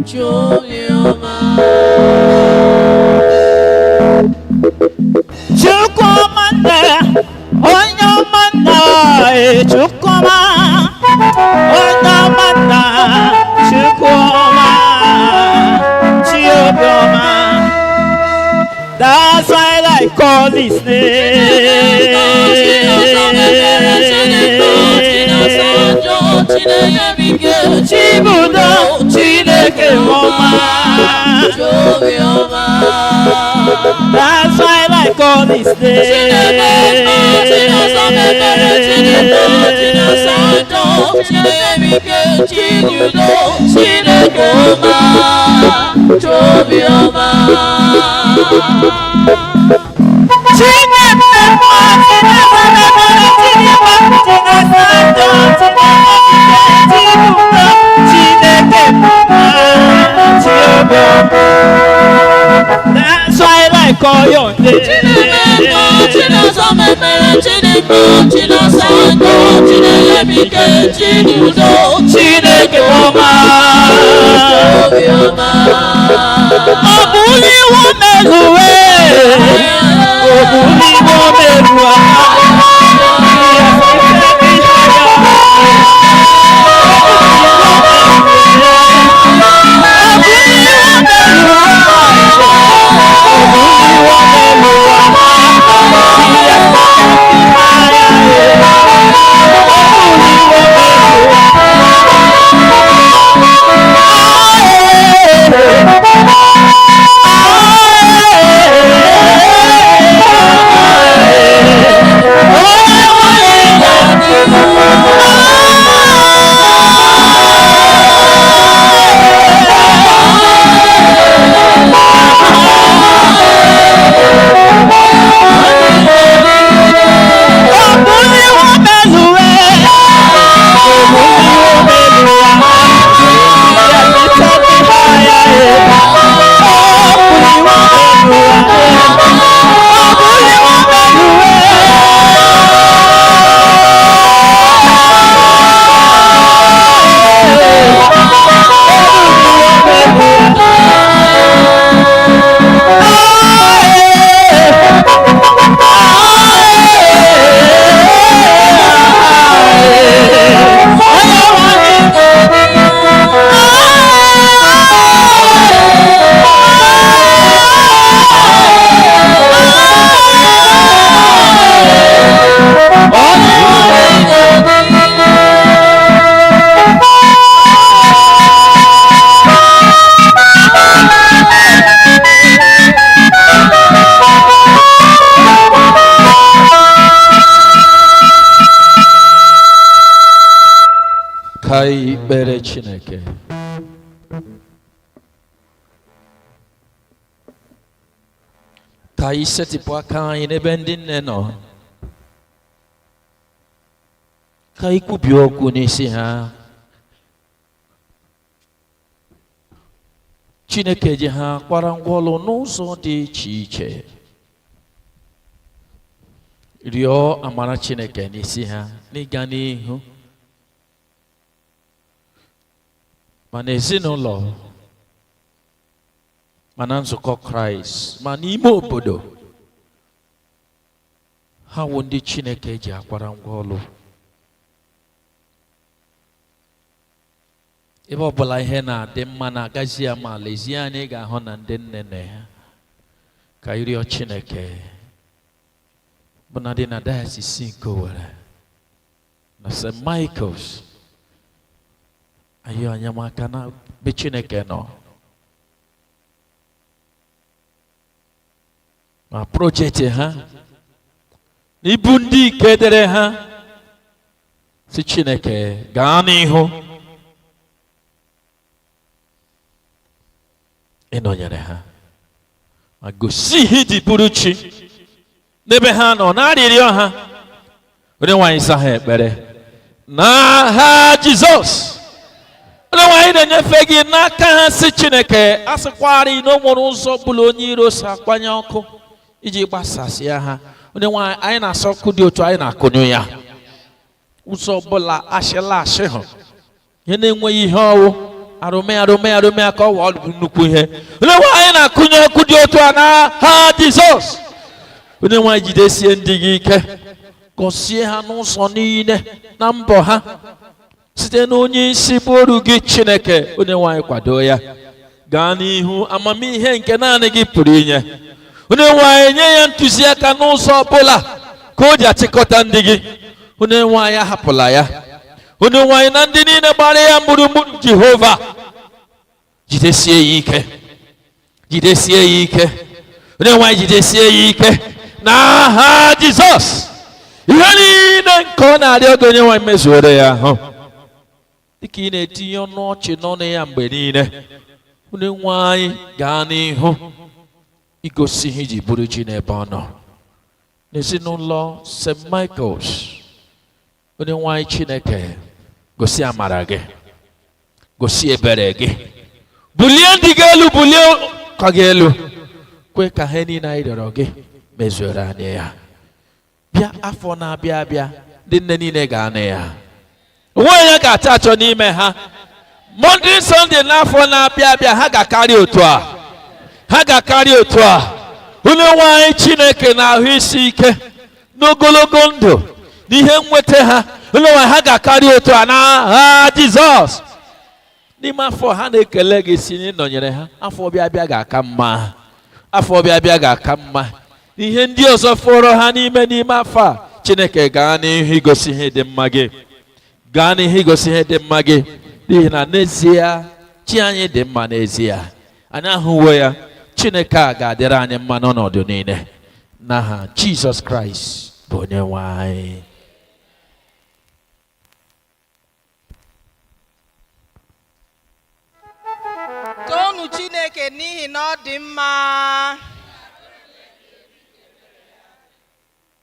Chukwuma. Chukwuma nna, onye ọma nna, Chukwuma, onye ọma nna, Chukwuma, Chiobiọma. That's why I call his name. Chibudo Chineke ọma. That's why I call his name. That's why I call your name. Chineke ọma. Ọ bụ iwu mezuwe. Ọ bụ iwu mezuwe. Ka anyị kpere Chineke. Ka anyị setịpụ aka anyị n'ebe ndị nne nọ. Ka anyị kwubie okwu n'isi ha. Chineke ji ha kwara ngwa ọlụ n'ụzọ dị iche iche. Rịọ amara Chineke n'isi ha n'ịga n'ihu, ma n'ezinụlọ, ma na nzukọ Kraịst, ma n'ime obodo. Ha wụ ndị Chineke ji akwara ngwa ọlụ. Ebe ọbụla ihe na-adị mma na-agazi ya, ma lezie anya, ị ga-ahụ na ndị nne na ya. Ka anyị rịọ Chineke bụ na dị na Diocese nke Owerri na St. Michael's, ayọ enyemaka na be Chineke nọ, ma project ha na ibu ndị ike dere ha, si Chineke gaa n'ihu ịnọnyere ha ma gosi ihe iji bụrụ chi n'ebe ha nọ na arịrịọ ha. Onye nwe anyị, za ha ekpere n'aha Jizọs. Onye nwe anyị, na-enyefe gị n'aka ha, si Chineke asịkwarị na o nwere ụzọ ọbụla onye iro si akwanye ọkụ iji gbasasịa ha. Onye nwe anyị, anyị na-asọ ọkụ dị otu anyị na-akụnye ya. Ụzọ ọbụla ashịla ashị hụ ihe na-enweghị ihe ọwụ arụme arụme arụme aka ọwa ọ bụ nnukwu ihe. Onye nwe anyị, na-akụnye ọkụ dị otu a n'aha Jizọs. Onye nwe anyị, jidesie ndị gị ike, gọzie ha n'ụzọ niile na mbọ ha, site n'onye isi bụ oru gị. Chineke, onye nwe anyị, kwado ya gaa n'ihu, amamihe nke naanị gị pụrụ inye. Onye nwe anyị, nye ya ntụziaka n'ụzọ ọbụla ka o ji achịkọta ndị gị. Onye nwe anyị, ahapụla ya. Onye nwe anyị, na ndị niile gbara ya gburugburu, Jehova, jidesie ya ike, jidesie ya ike. Onye nwe anyị, jidesie ya ike n'aha Jizọs. Ihe niile nke ọ na-arịọ gị, onye nwe anyị, mezuoro ya ahụ, dịka ị na-etinye ọnụ ọchị n'ọnụ ya mgbe niile. Onye nwe anyị, gaa n'ihu igosi ihe iji bụrụ chi n'ebe ọ nọ n'ezinụlọ St. Michael's. Onye nwe anyị, Chineke, gosi amara gị, gosi ebere gị, bulie ndị gị elu, bulie ụka gị elu. Kwe ka ha niile anyị rịọrọ gị mezuoro anyị ya. Bịa afọ na-abịa abịa, ndị nne niile ga-anụ ya, onwe onye ga-achọ achọ n'ime ha. Maundy Sunday n'afọ na-abịa abịa, ha ga-akarị otu a, ha ga-akarị otu a. Onye nwe anyị, Chineke, na-ahụ isi ike n'ogologo ndụ n'ihe nweta ha, onye nwe anyị, ha ga-akarị otu a n'aha Jizọs. N'ime afọ ha na-ekele gị si n'ịnọnyere ha, afọ bịa bịa ga-aka mma, afọ bịa bịa ga-aka mma. Ihe ndị ọzọ fọrọ ha n'ime n'ime afọ a, Chineke, gaa n'ihu igosi ihe dị mma gị, gaa n'ihu igosi ihe dị mma gị, n'ihi na n'ezie chi anyị dị mma. N'ezie anyị ahụwo ya. Chineke a ga-adịrị anyị mma n'ọnọdụ niile, n'aha Jizọs Kraịst bụ onye nwe anyị. Toonu Chineke n'ihi na ọ dị mma.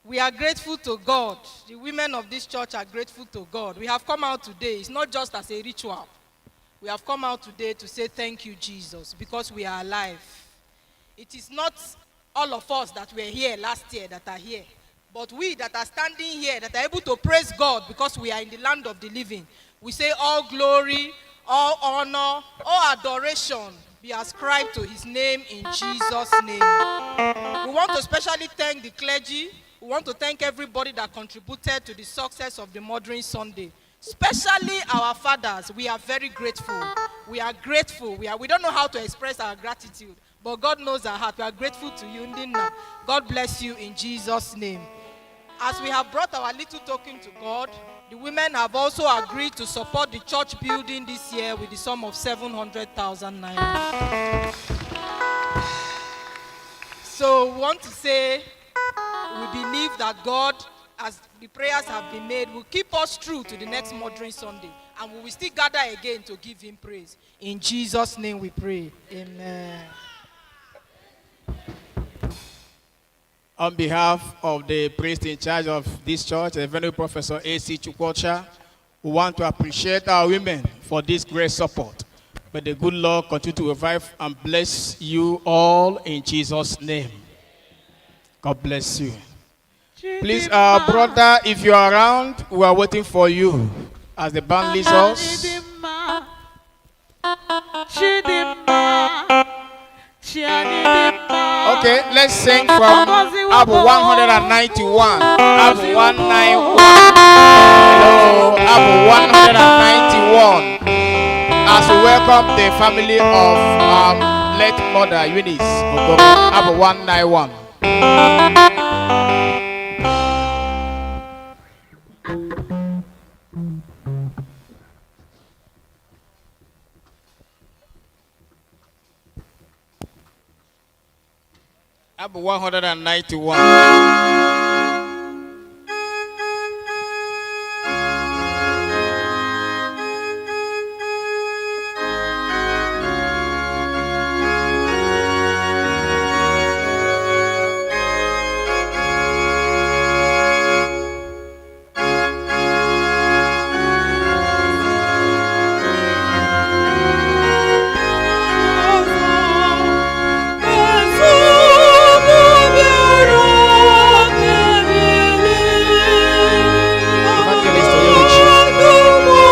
We are grateful to God. The women of this church are grateful to God. We have come out today. It's not just as a ritual. We have come out today to say thank you, Jesus, because we are alive. It is not all of us that were here last year that are here, but we that are standing here, that are able to praise God because we are in the land of the living. We say all glory, all honor, all adoration be ascribed to his name in Jesus' name. We want to specially thank the clergy. We want to thank everybody that contributed to the success of the Mothering Sunday. Especially our fathers. We are very grateful. We are grateful. We don't know how to express our gratitude, but God knows our heart. We are grateful to you, Ndị nna. God bless you in Jesus' name. As we have brought our little token to God, the women have also agreed to support the church building this year with the sum of 700,000 naira. So we want to say we believe that God as the prayers have been made, will keep us true to the next Mothering Sunday. And we will still gather again to give him praise. In Jesus' name we pray. Amen. On behalf of the priest in charge of this church, the Venerable Professor A.C. Chukwuocha, we want to appreciate our women for this great support. May the good Lord continue to revive and bless you all in Jesus' name. God bless you. Please, brother, if you are around, we are waiting for you as the band leads us. Chidimma, Chianidimma. Okay, let's sing from Abu 191. Abu 191. Hello, Abu 191. As we welcome the family of late mother Eunice Okoro, Abu 191. Abu 191. Evangelist Oyeluchi.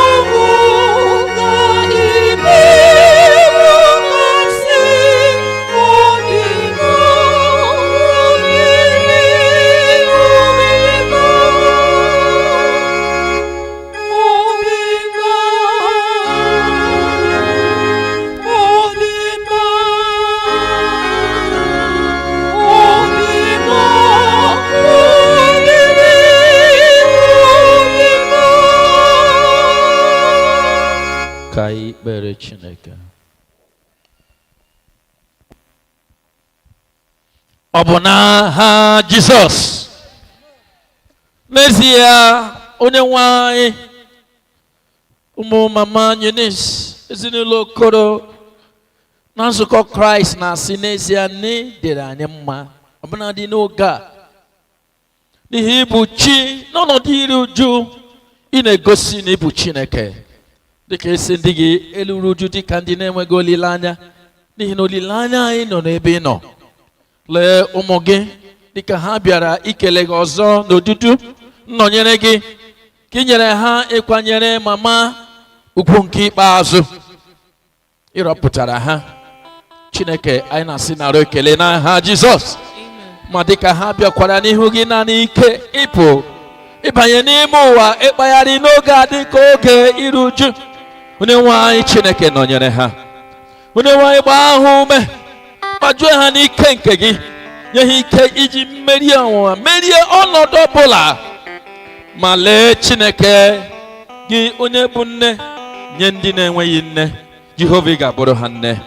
Ka anyị kpere Chineke. Ọ bụ n'aha Jizọs. N'ezie, onye nwe anyị, ụmụ mama Eunice, ezinụlọ Okoro na nzukọ Kraịst na-asị n'ezie na ị dịrị anyị mma ọbụnadị n'oge a, n'ihi ịbụ chi n'ọnọdụ iri uju, ị na-egosi na ịbụ Chineke, dịka esi ndị gị eluru uju dịka ndị na-enweghị olileanya, n'ihi na olileanya anyị nọ n'ebe ị nọ. Lee ụmụ gị dịka ha bịara ikele gị ọzọ n'odudu nnọnyere gị ka ị nyere ha ịkwanyere mama ugwu nke ikpeazụ ịrọpụtara ha. Chineke, anyị na-asị nara ekele n'aha Jizọs. Ma dịka ha bịakwara n'ihu gị naanị ike ịpụ ịbanye n'ime ụwa ịkpagharị n'oge a dịka oge iru uju, onye nwe anyị Chineke, nọnyere ha. Onye nwe anyị, gbaa ha ume, gbajuo ha n'ike nke gị, nye ha ike iji merie ọnwụnwa, merie ọnọdụ ọbụla. Ma lee, Chineke, gị onye bụ nne nye ndị na-enweghị nne, Jehova, ị ga-abụrụ ha nne.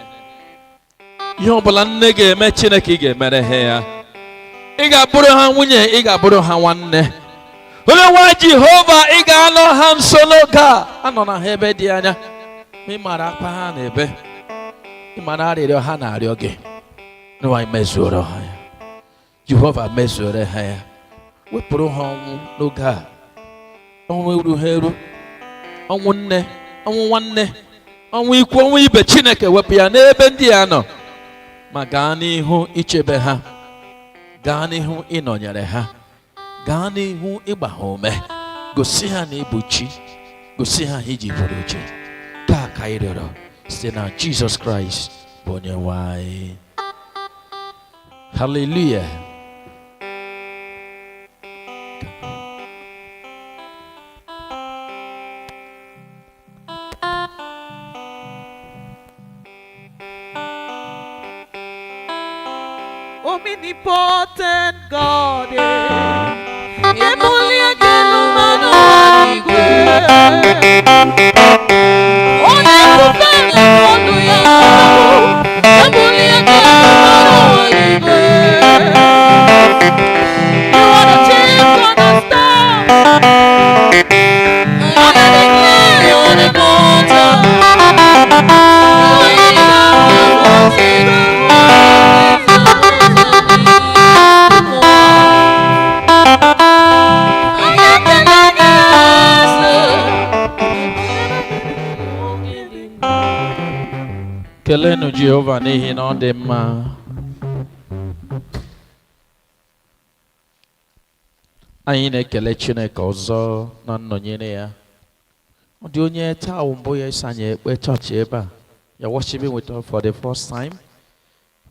Ihe ọbụla nne ga-eme, Chineke, ị ga-emere ha ya. Ị ga-abụrụ ha nwunye, ị ga-abụrụ ha nwanne. Onye nwe Jehova, ị ga-anọ ha nso n'oge a anọ na ha ebe dị anya, ma ị mara akwa ha na-ebe, ị mara arịrịọ ha na-arịọ gị. Nwa, mezuoro ha ya. Jehova, mezuoro ha ya. Wepụrụ ha ọnwụ n'oge a, ọnwụ eru ha eru, ọnwụ nne, ọnwụ nwanne, ọnwụ ikwu, ọnwụ ibe. Chineke, wepụ ya n'ebe ndị ya nọ, ma gaa n'ihu ichebe ha, gaa n'ihu ịnọnyere ha, gaa n'ihu ịgba ha ume. Gosi ha na ịbụ chi, gosi ha iji bụrụ uche ka anyị rịọrọ site na Jizọs Kraịst bụ onye nwe anyị. Haleluya. Omnipotent God, eh. Ebulie gị elu mmanụ igwe. Onye ebube na-olu ya, ebulie gị elu mmanụ igwe. You are the chief cornerstone. Kelenụ Jehova n'ihi na ọ dị mma. Anyị na-ekele Chineke ọzọ na nnọnyere ya. Ọ dị onye taa wụ mbụ ya iso anyị ekpe chọọchị ebe a. You're worshiping with us for the first time.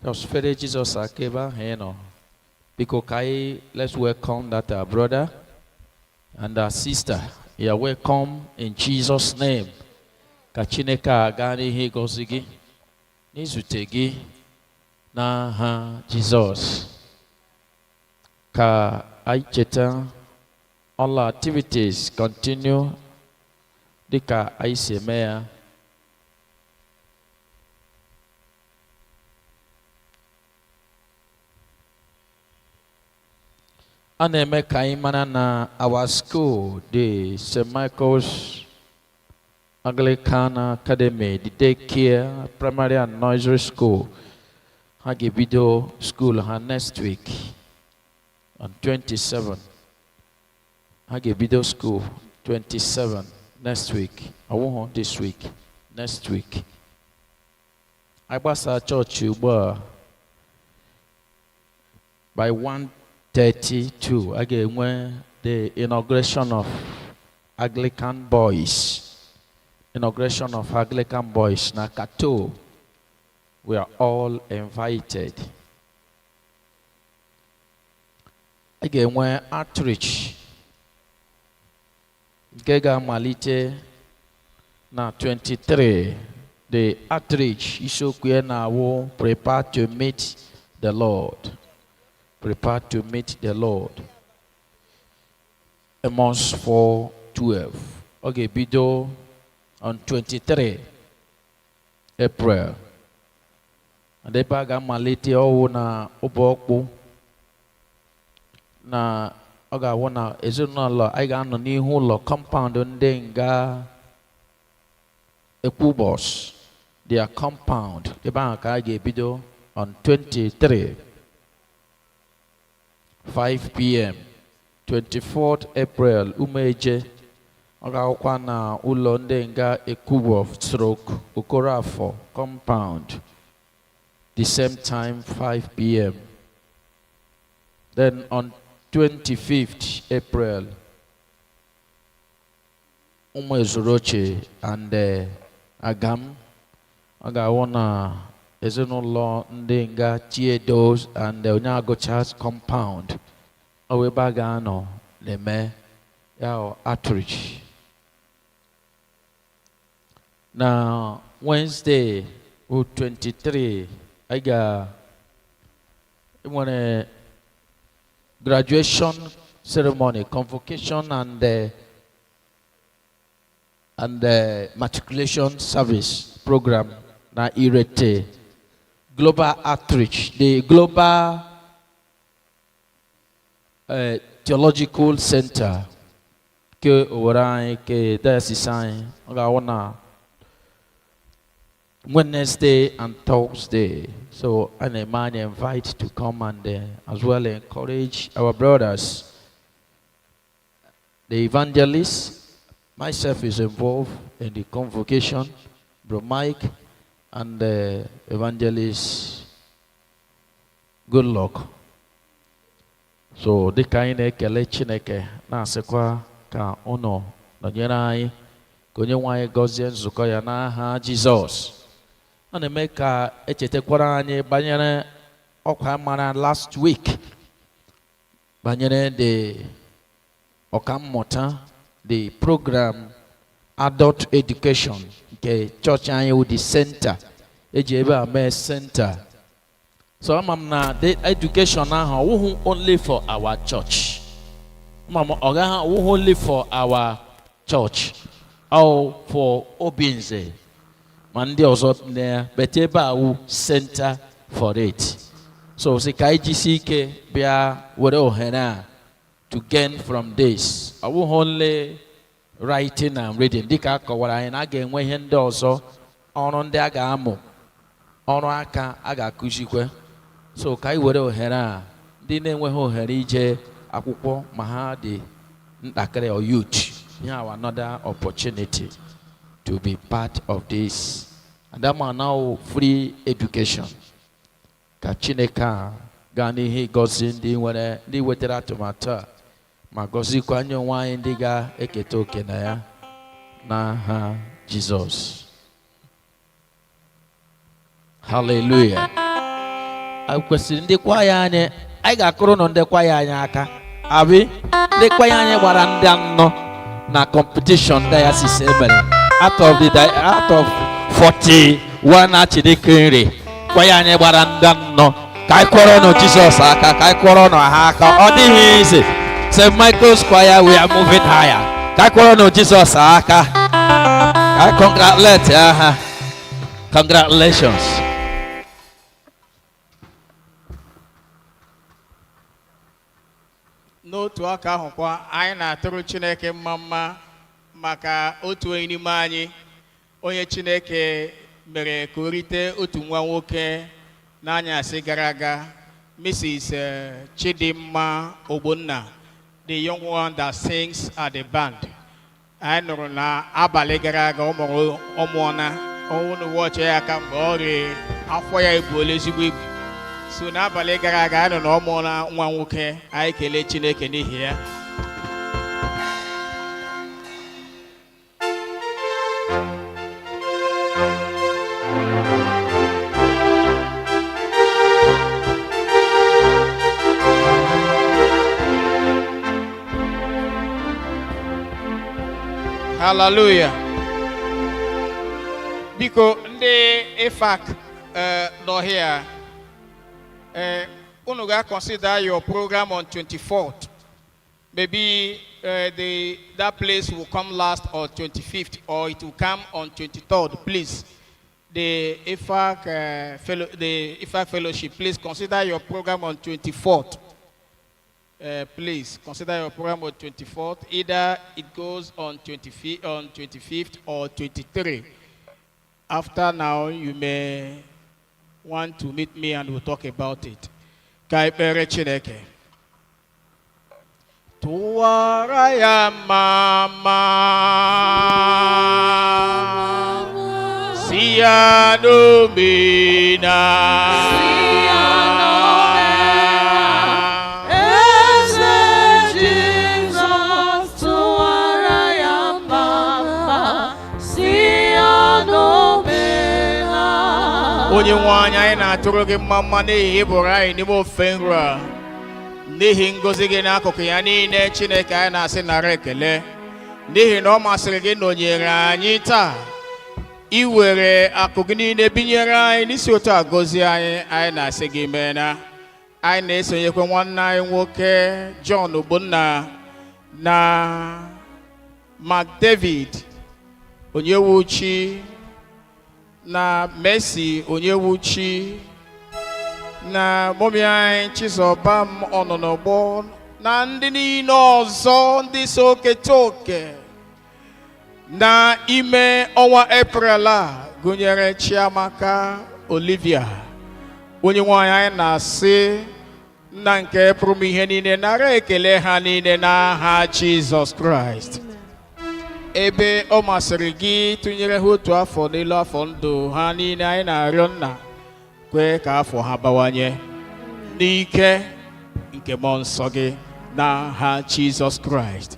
Just fere Jizọs aka ebe ahụ ị nọ. Biko ka anyị, let's welcome that our brother and our sister. You are welcome in Jesus' name. Ka Chineke a gaa n'ihu ịgọzi gị n'izute gị n'aha Jizọs. Ka anyị cheta, all activities continue dịka anyị si eme ya. A na-eme ka anyị mara na our school, the St. Michael's Anglican Academy, the daycare, primary and nursery school, ha ga-ebido school ha next week on 27. Ha ga-ebido school 27 next week. Ọwụhụ this week, next week. Anyị gbasaa chọọchị ugbu a, by 1:32 a ga-enwe the inauguration of Anglican boys, inauguration of Anglican boys na Kato. We are all invited. A ga-enwe outreach nke ga-amalite na 23. The outreach, isiokwu ya na-awụ "Prepare to meet the Lord", "Prepare to meet the Lord", Amos 4:12. Ọ ga-ebido on 23 April and ebe a ga-amalite ọwụ na ụbọọkpụ na ọ ga-awụ na ezinụlọ anyị ga-anọ n'ihu ụlọ compound ndị nga Ekwubos, their compound. Ebe ahụ ka a ga-ebido on 23, 5 p.m. 24th April, Umeje, ọ ga-awụkwa na ụlọ ndị nga Ekwubo stroke Okorafọ compound, the same time, 5 p.m. Then on 25th April, Ụmụ Ezuroche and Agam, ọ ga-awụ na ezinụlọ ndị nga Chiedos and onye agụchas compound. Ọ bụ ebe a ga-anọ na-eme ya outreach. Na Wednesday bụ 23, anyị ga nwere graduation ceremony, convocation and matriculation service program na Irete Global Outreach, the Global Theological Center ke Owere anyị, ke diocese anyị. Ọ ga-awụ na Wednesday and Thursday. So a na-eme anyị invite to come and as well encourage our brothers. The evangelist, myself is involved in the convocation, Bro Mike and the evangelist Good Luck. So dịka anyị na-ekele Chineke, na-asịkwa ka ụnụ nọnyere anyị, ka onye nwe anyị gọzie nzukọ ya n'aha Jizọs. Ọ na-eme ka echetakwara anyị banyere ọkwa mara last week banyere the ọkammụta, the program adult education nke chọọchị anyị wụ the center eji ebe a mee center. So ama m na the education ahụ ọwụhụ only for our church. Ama m ọ gaghị ọwụhụ only for our church or for Obinze ma ndị ọzọ na ya, but ebe a wụ center for it. So sị ka anyị jisi ike bịa were ohere a to gain from this. Ọ bụghị only writing and reading, dịka a kọwara anyị na a ga-enwe ihe ndị ọzọ, ọrụ ndị a ga-amụ, ọrụ aka a ga-akụzikwe. So ka anyị were ohere a, ndị na-enweghị ohere ije akwụkwọ ma ha dị ntakịrị or youth, here our another opportunity to be part of this. And that man now free education. Ka Chineke a gaa n'ihe ịgọzi ndị nwere ndị wetara atụmatụ a ma gọzikwa anyị onwe anyị ndị ga-eketa oke na ya n'aha Jizọs. Hallelujah. Anyị kwesịrị ndị kwaya anyị anyị ga-akụrụ nụ ndị kwaya anyị aka abi ndị kwaya anyị gbara ndị anọ na competition diocese emere out of 41 Archdeaconry kwaya anyị gbara ndị anọ ka anyị kụọrọ nụ Jizọs aka ka anyị kụọrọ nụ ha aka ọ dịghị easy. St. Michael's Choir, we are moving higher. Ka anyị kụọrọ nụ Jizọs aka ka anyị congratulate ha. Congratulations. N'otu aka ahụkwa anyị na-atụrụ Chineke mma mma maka otu onye n'ime anyị onye Chineke mere ka o rite otu nwa nwoke n'anyasị gara aga, Mrs. Chidimma Ogbonna, the young one that sings at the band. Anyị nụrụ na abalị gara aga ọ mụrụ ọmụọna ọnwụ wọchị ya aka mgbe ọ rịa afọ ya ebuola ezigbo ibu so n'abalị gara aga anyị nọ na ọ mụọla nwa nwoke. Anyị kelee Chineke n'ihi ya. Hallelujah. Biko ndị EFAC nọ here, unu ga-consider your program on 24th. Maybe that place will come last or 25th, or it will come on 23rd. Please, the EFAC fellowship, please consider your program on 24th. Please consider your program on 24th. Either it goes on 25th, on 25th or 23. After now, you may want to meet me and we'll talk about it. Ka anyị kpere Chineke. Tụwara ya mma, si ya n'omena. Eze Jizọs tụwara ya mma, si ya n'omena. Onye nwe anyị, anyị na-atụrụ gị mma mma n'ihi ị bụrụ anyị n'ime ofe nro a, n'ihi ngọzi gị n'akụkụ ya niile. Chineke, anyị na-asị nara ekele n'ihi na ọ masịrị gị nọnyere anyị taa, iwere akụ gị niile binyere anyị n'isi otu a gọzie anyị. Anyị na-asị gị meena. Anyị na-esonyekwa nwanne anyị nwoke John Ogbonna na Mark David Onyewuchi na Mercy Onyewuchi na mummy anyị Chizọbam Ọnọnọgbọ na ndị niile ọzọ ndị so keta oke na ime ọnwa Eprel a, gụnyere Chiamaka Olivia. Onye nwanyị, anyị na-asị nna nke pụrụ m ihe niile nara ekele ha niile n'aha Jizọs Kraịst. Ebe ọ masịrị gị tụnyere ha otu afọ n'elu afọ ndụ ha niile, anyị na-arịọ nna kwee ka afọ ha bawanye n'ike nke mmụọ nsọ gị n'aha Jizọs Kraịst.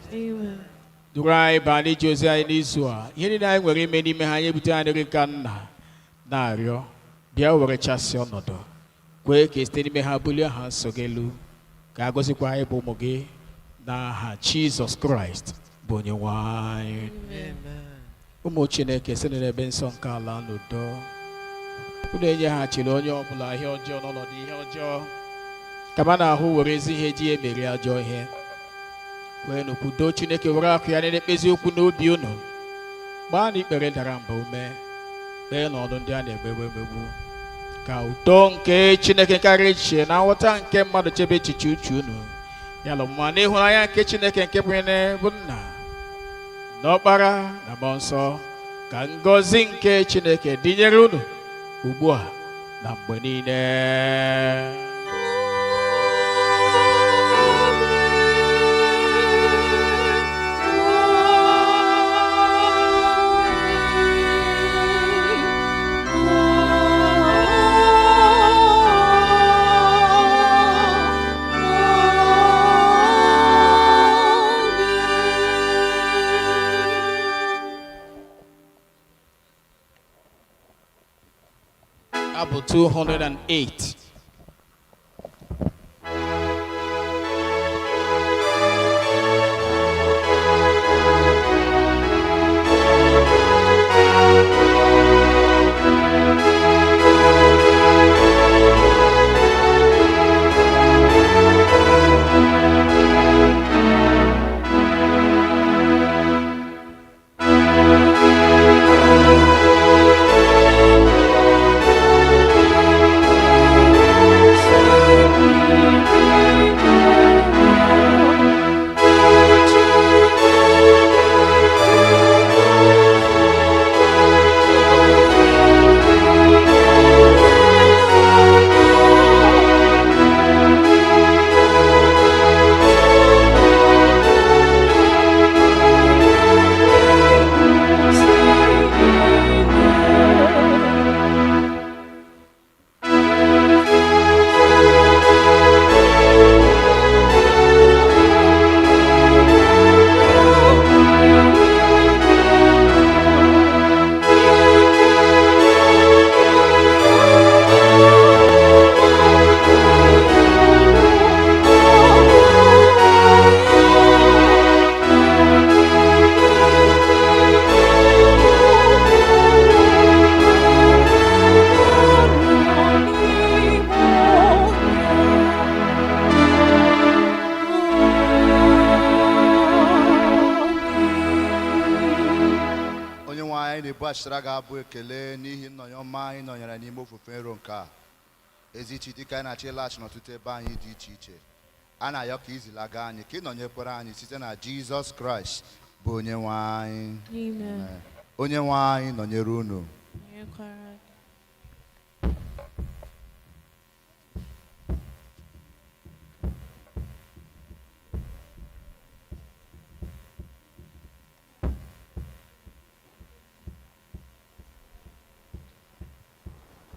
Duru anyị baa n'ije ozi anyị n'izu a. Ihe niile anyị nwere ime n'ime ha anyị ebute anyị nri ka nna na-arịọ bịa werechasị ọnọdụ kwee ka site n'ime ha bulie ha nsọ gị elu ka a gọzikwa anyị bụ ụmụ gị n'aha Jizọs Kraịst bụ onye nwe anyị. Ụmụ Chineke, site n'ebe nsọ nke ala n'udo. Unu enyeghachila onye ọbụla ihe ọjọọ n'ọnọdụ ihe ọjọọ, kama na ahụ were ezi ihe ji emeri ajọ ihe. Kweenụ kwudo Chineke were akụ ya niile kpezi okwu n'obi unu. Gbaa na ikpere dara mba ume, kpee n'ọnụ ndị a na-emegbu emegbu. Ka udo nke Chineke karịa echiche na nghọta nke mmadụ chebe echiche uche unu ya na ọmụma na ịhụnanya nke Chineke nke bụ bụ nna na ọkpara na mmụọ nsọ. Ka ngọzi nke Chineke dịnyere unu ugbu a na mgbe niile. Abụ 208. Onye nwe anyị na-ebughachitara gị abụ ekele n'ihi nnọnye ọma anyị nọnyere n'ime ofufe nro nke a. Ezi chi, dịka anyị na-achọ ịlaghachi n'ọtụtụ ebe anyị dị iche iche, a na-ayọ ka izilaga anyị, ka ị nọnyekwara anyị site na Jizọs Kraịst bụ Onye nwe anyị. Amen. Onye nwe anyị nọnyere unu.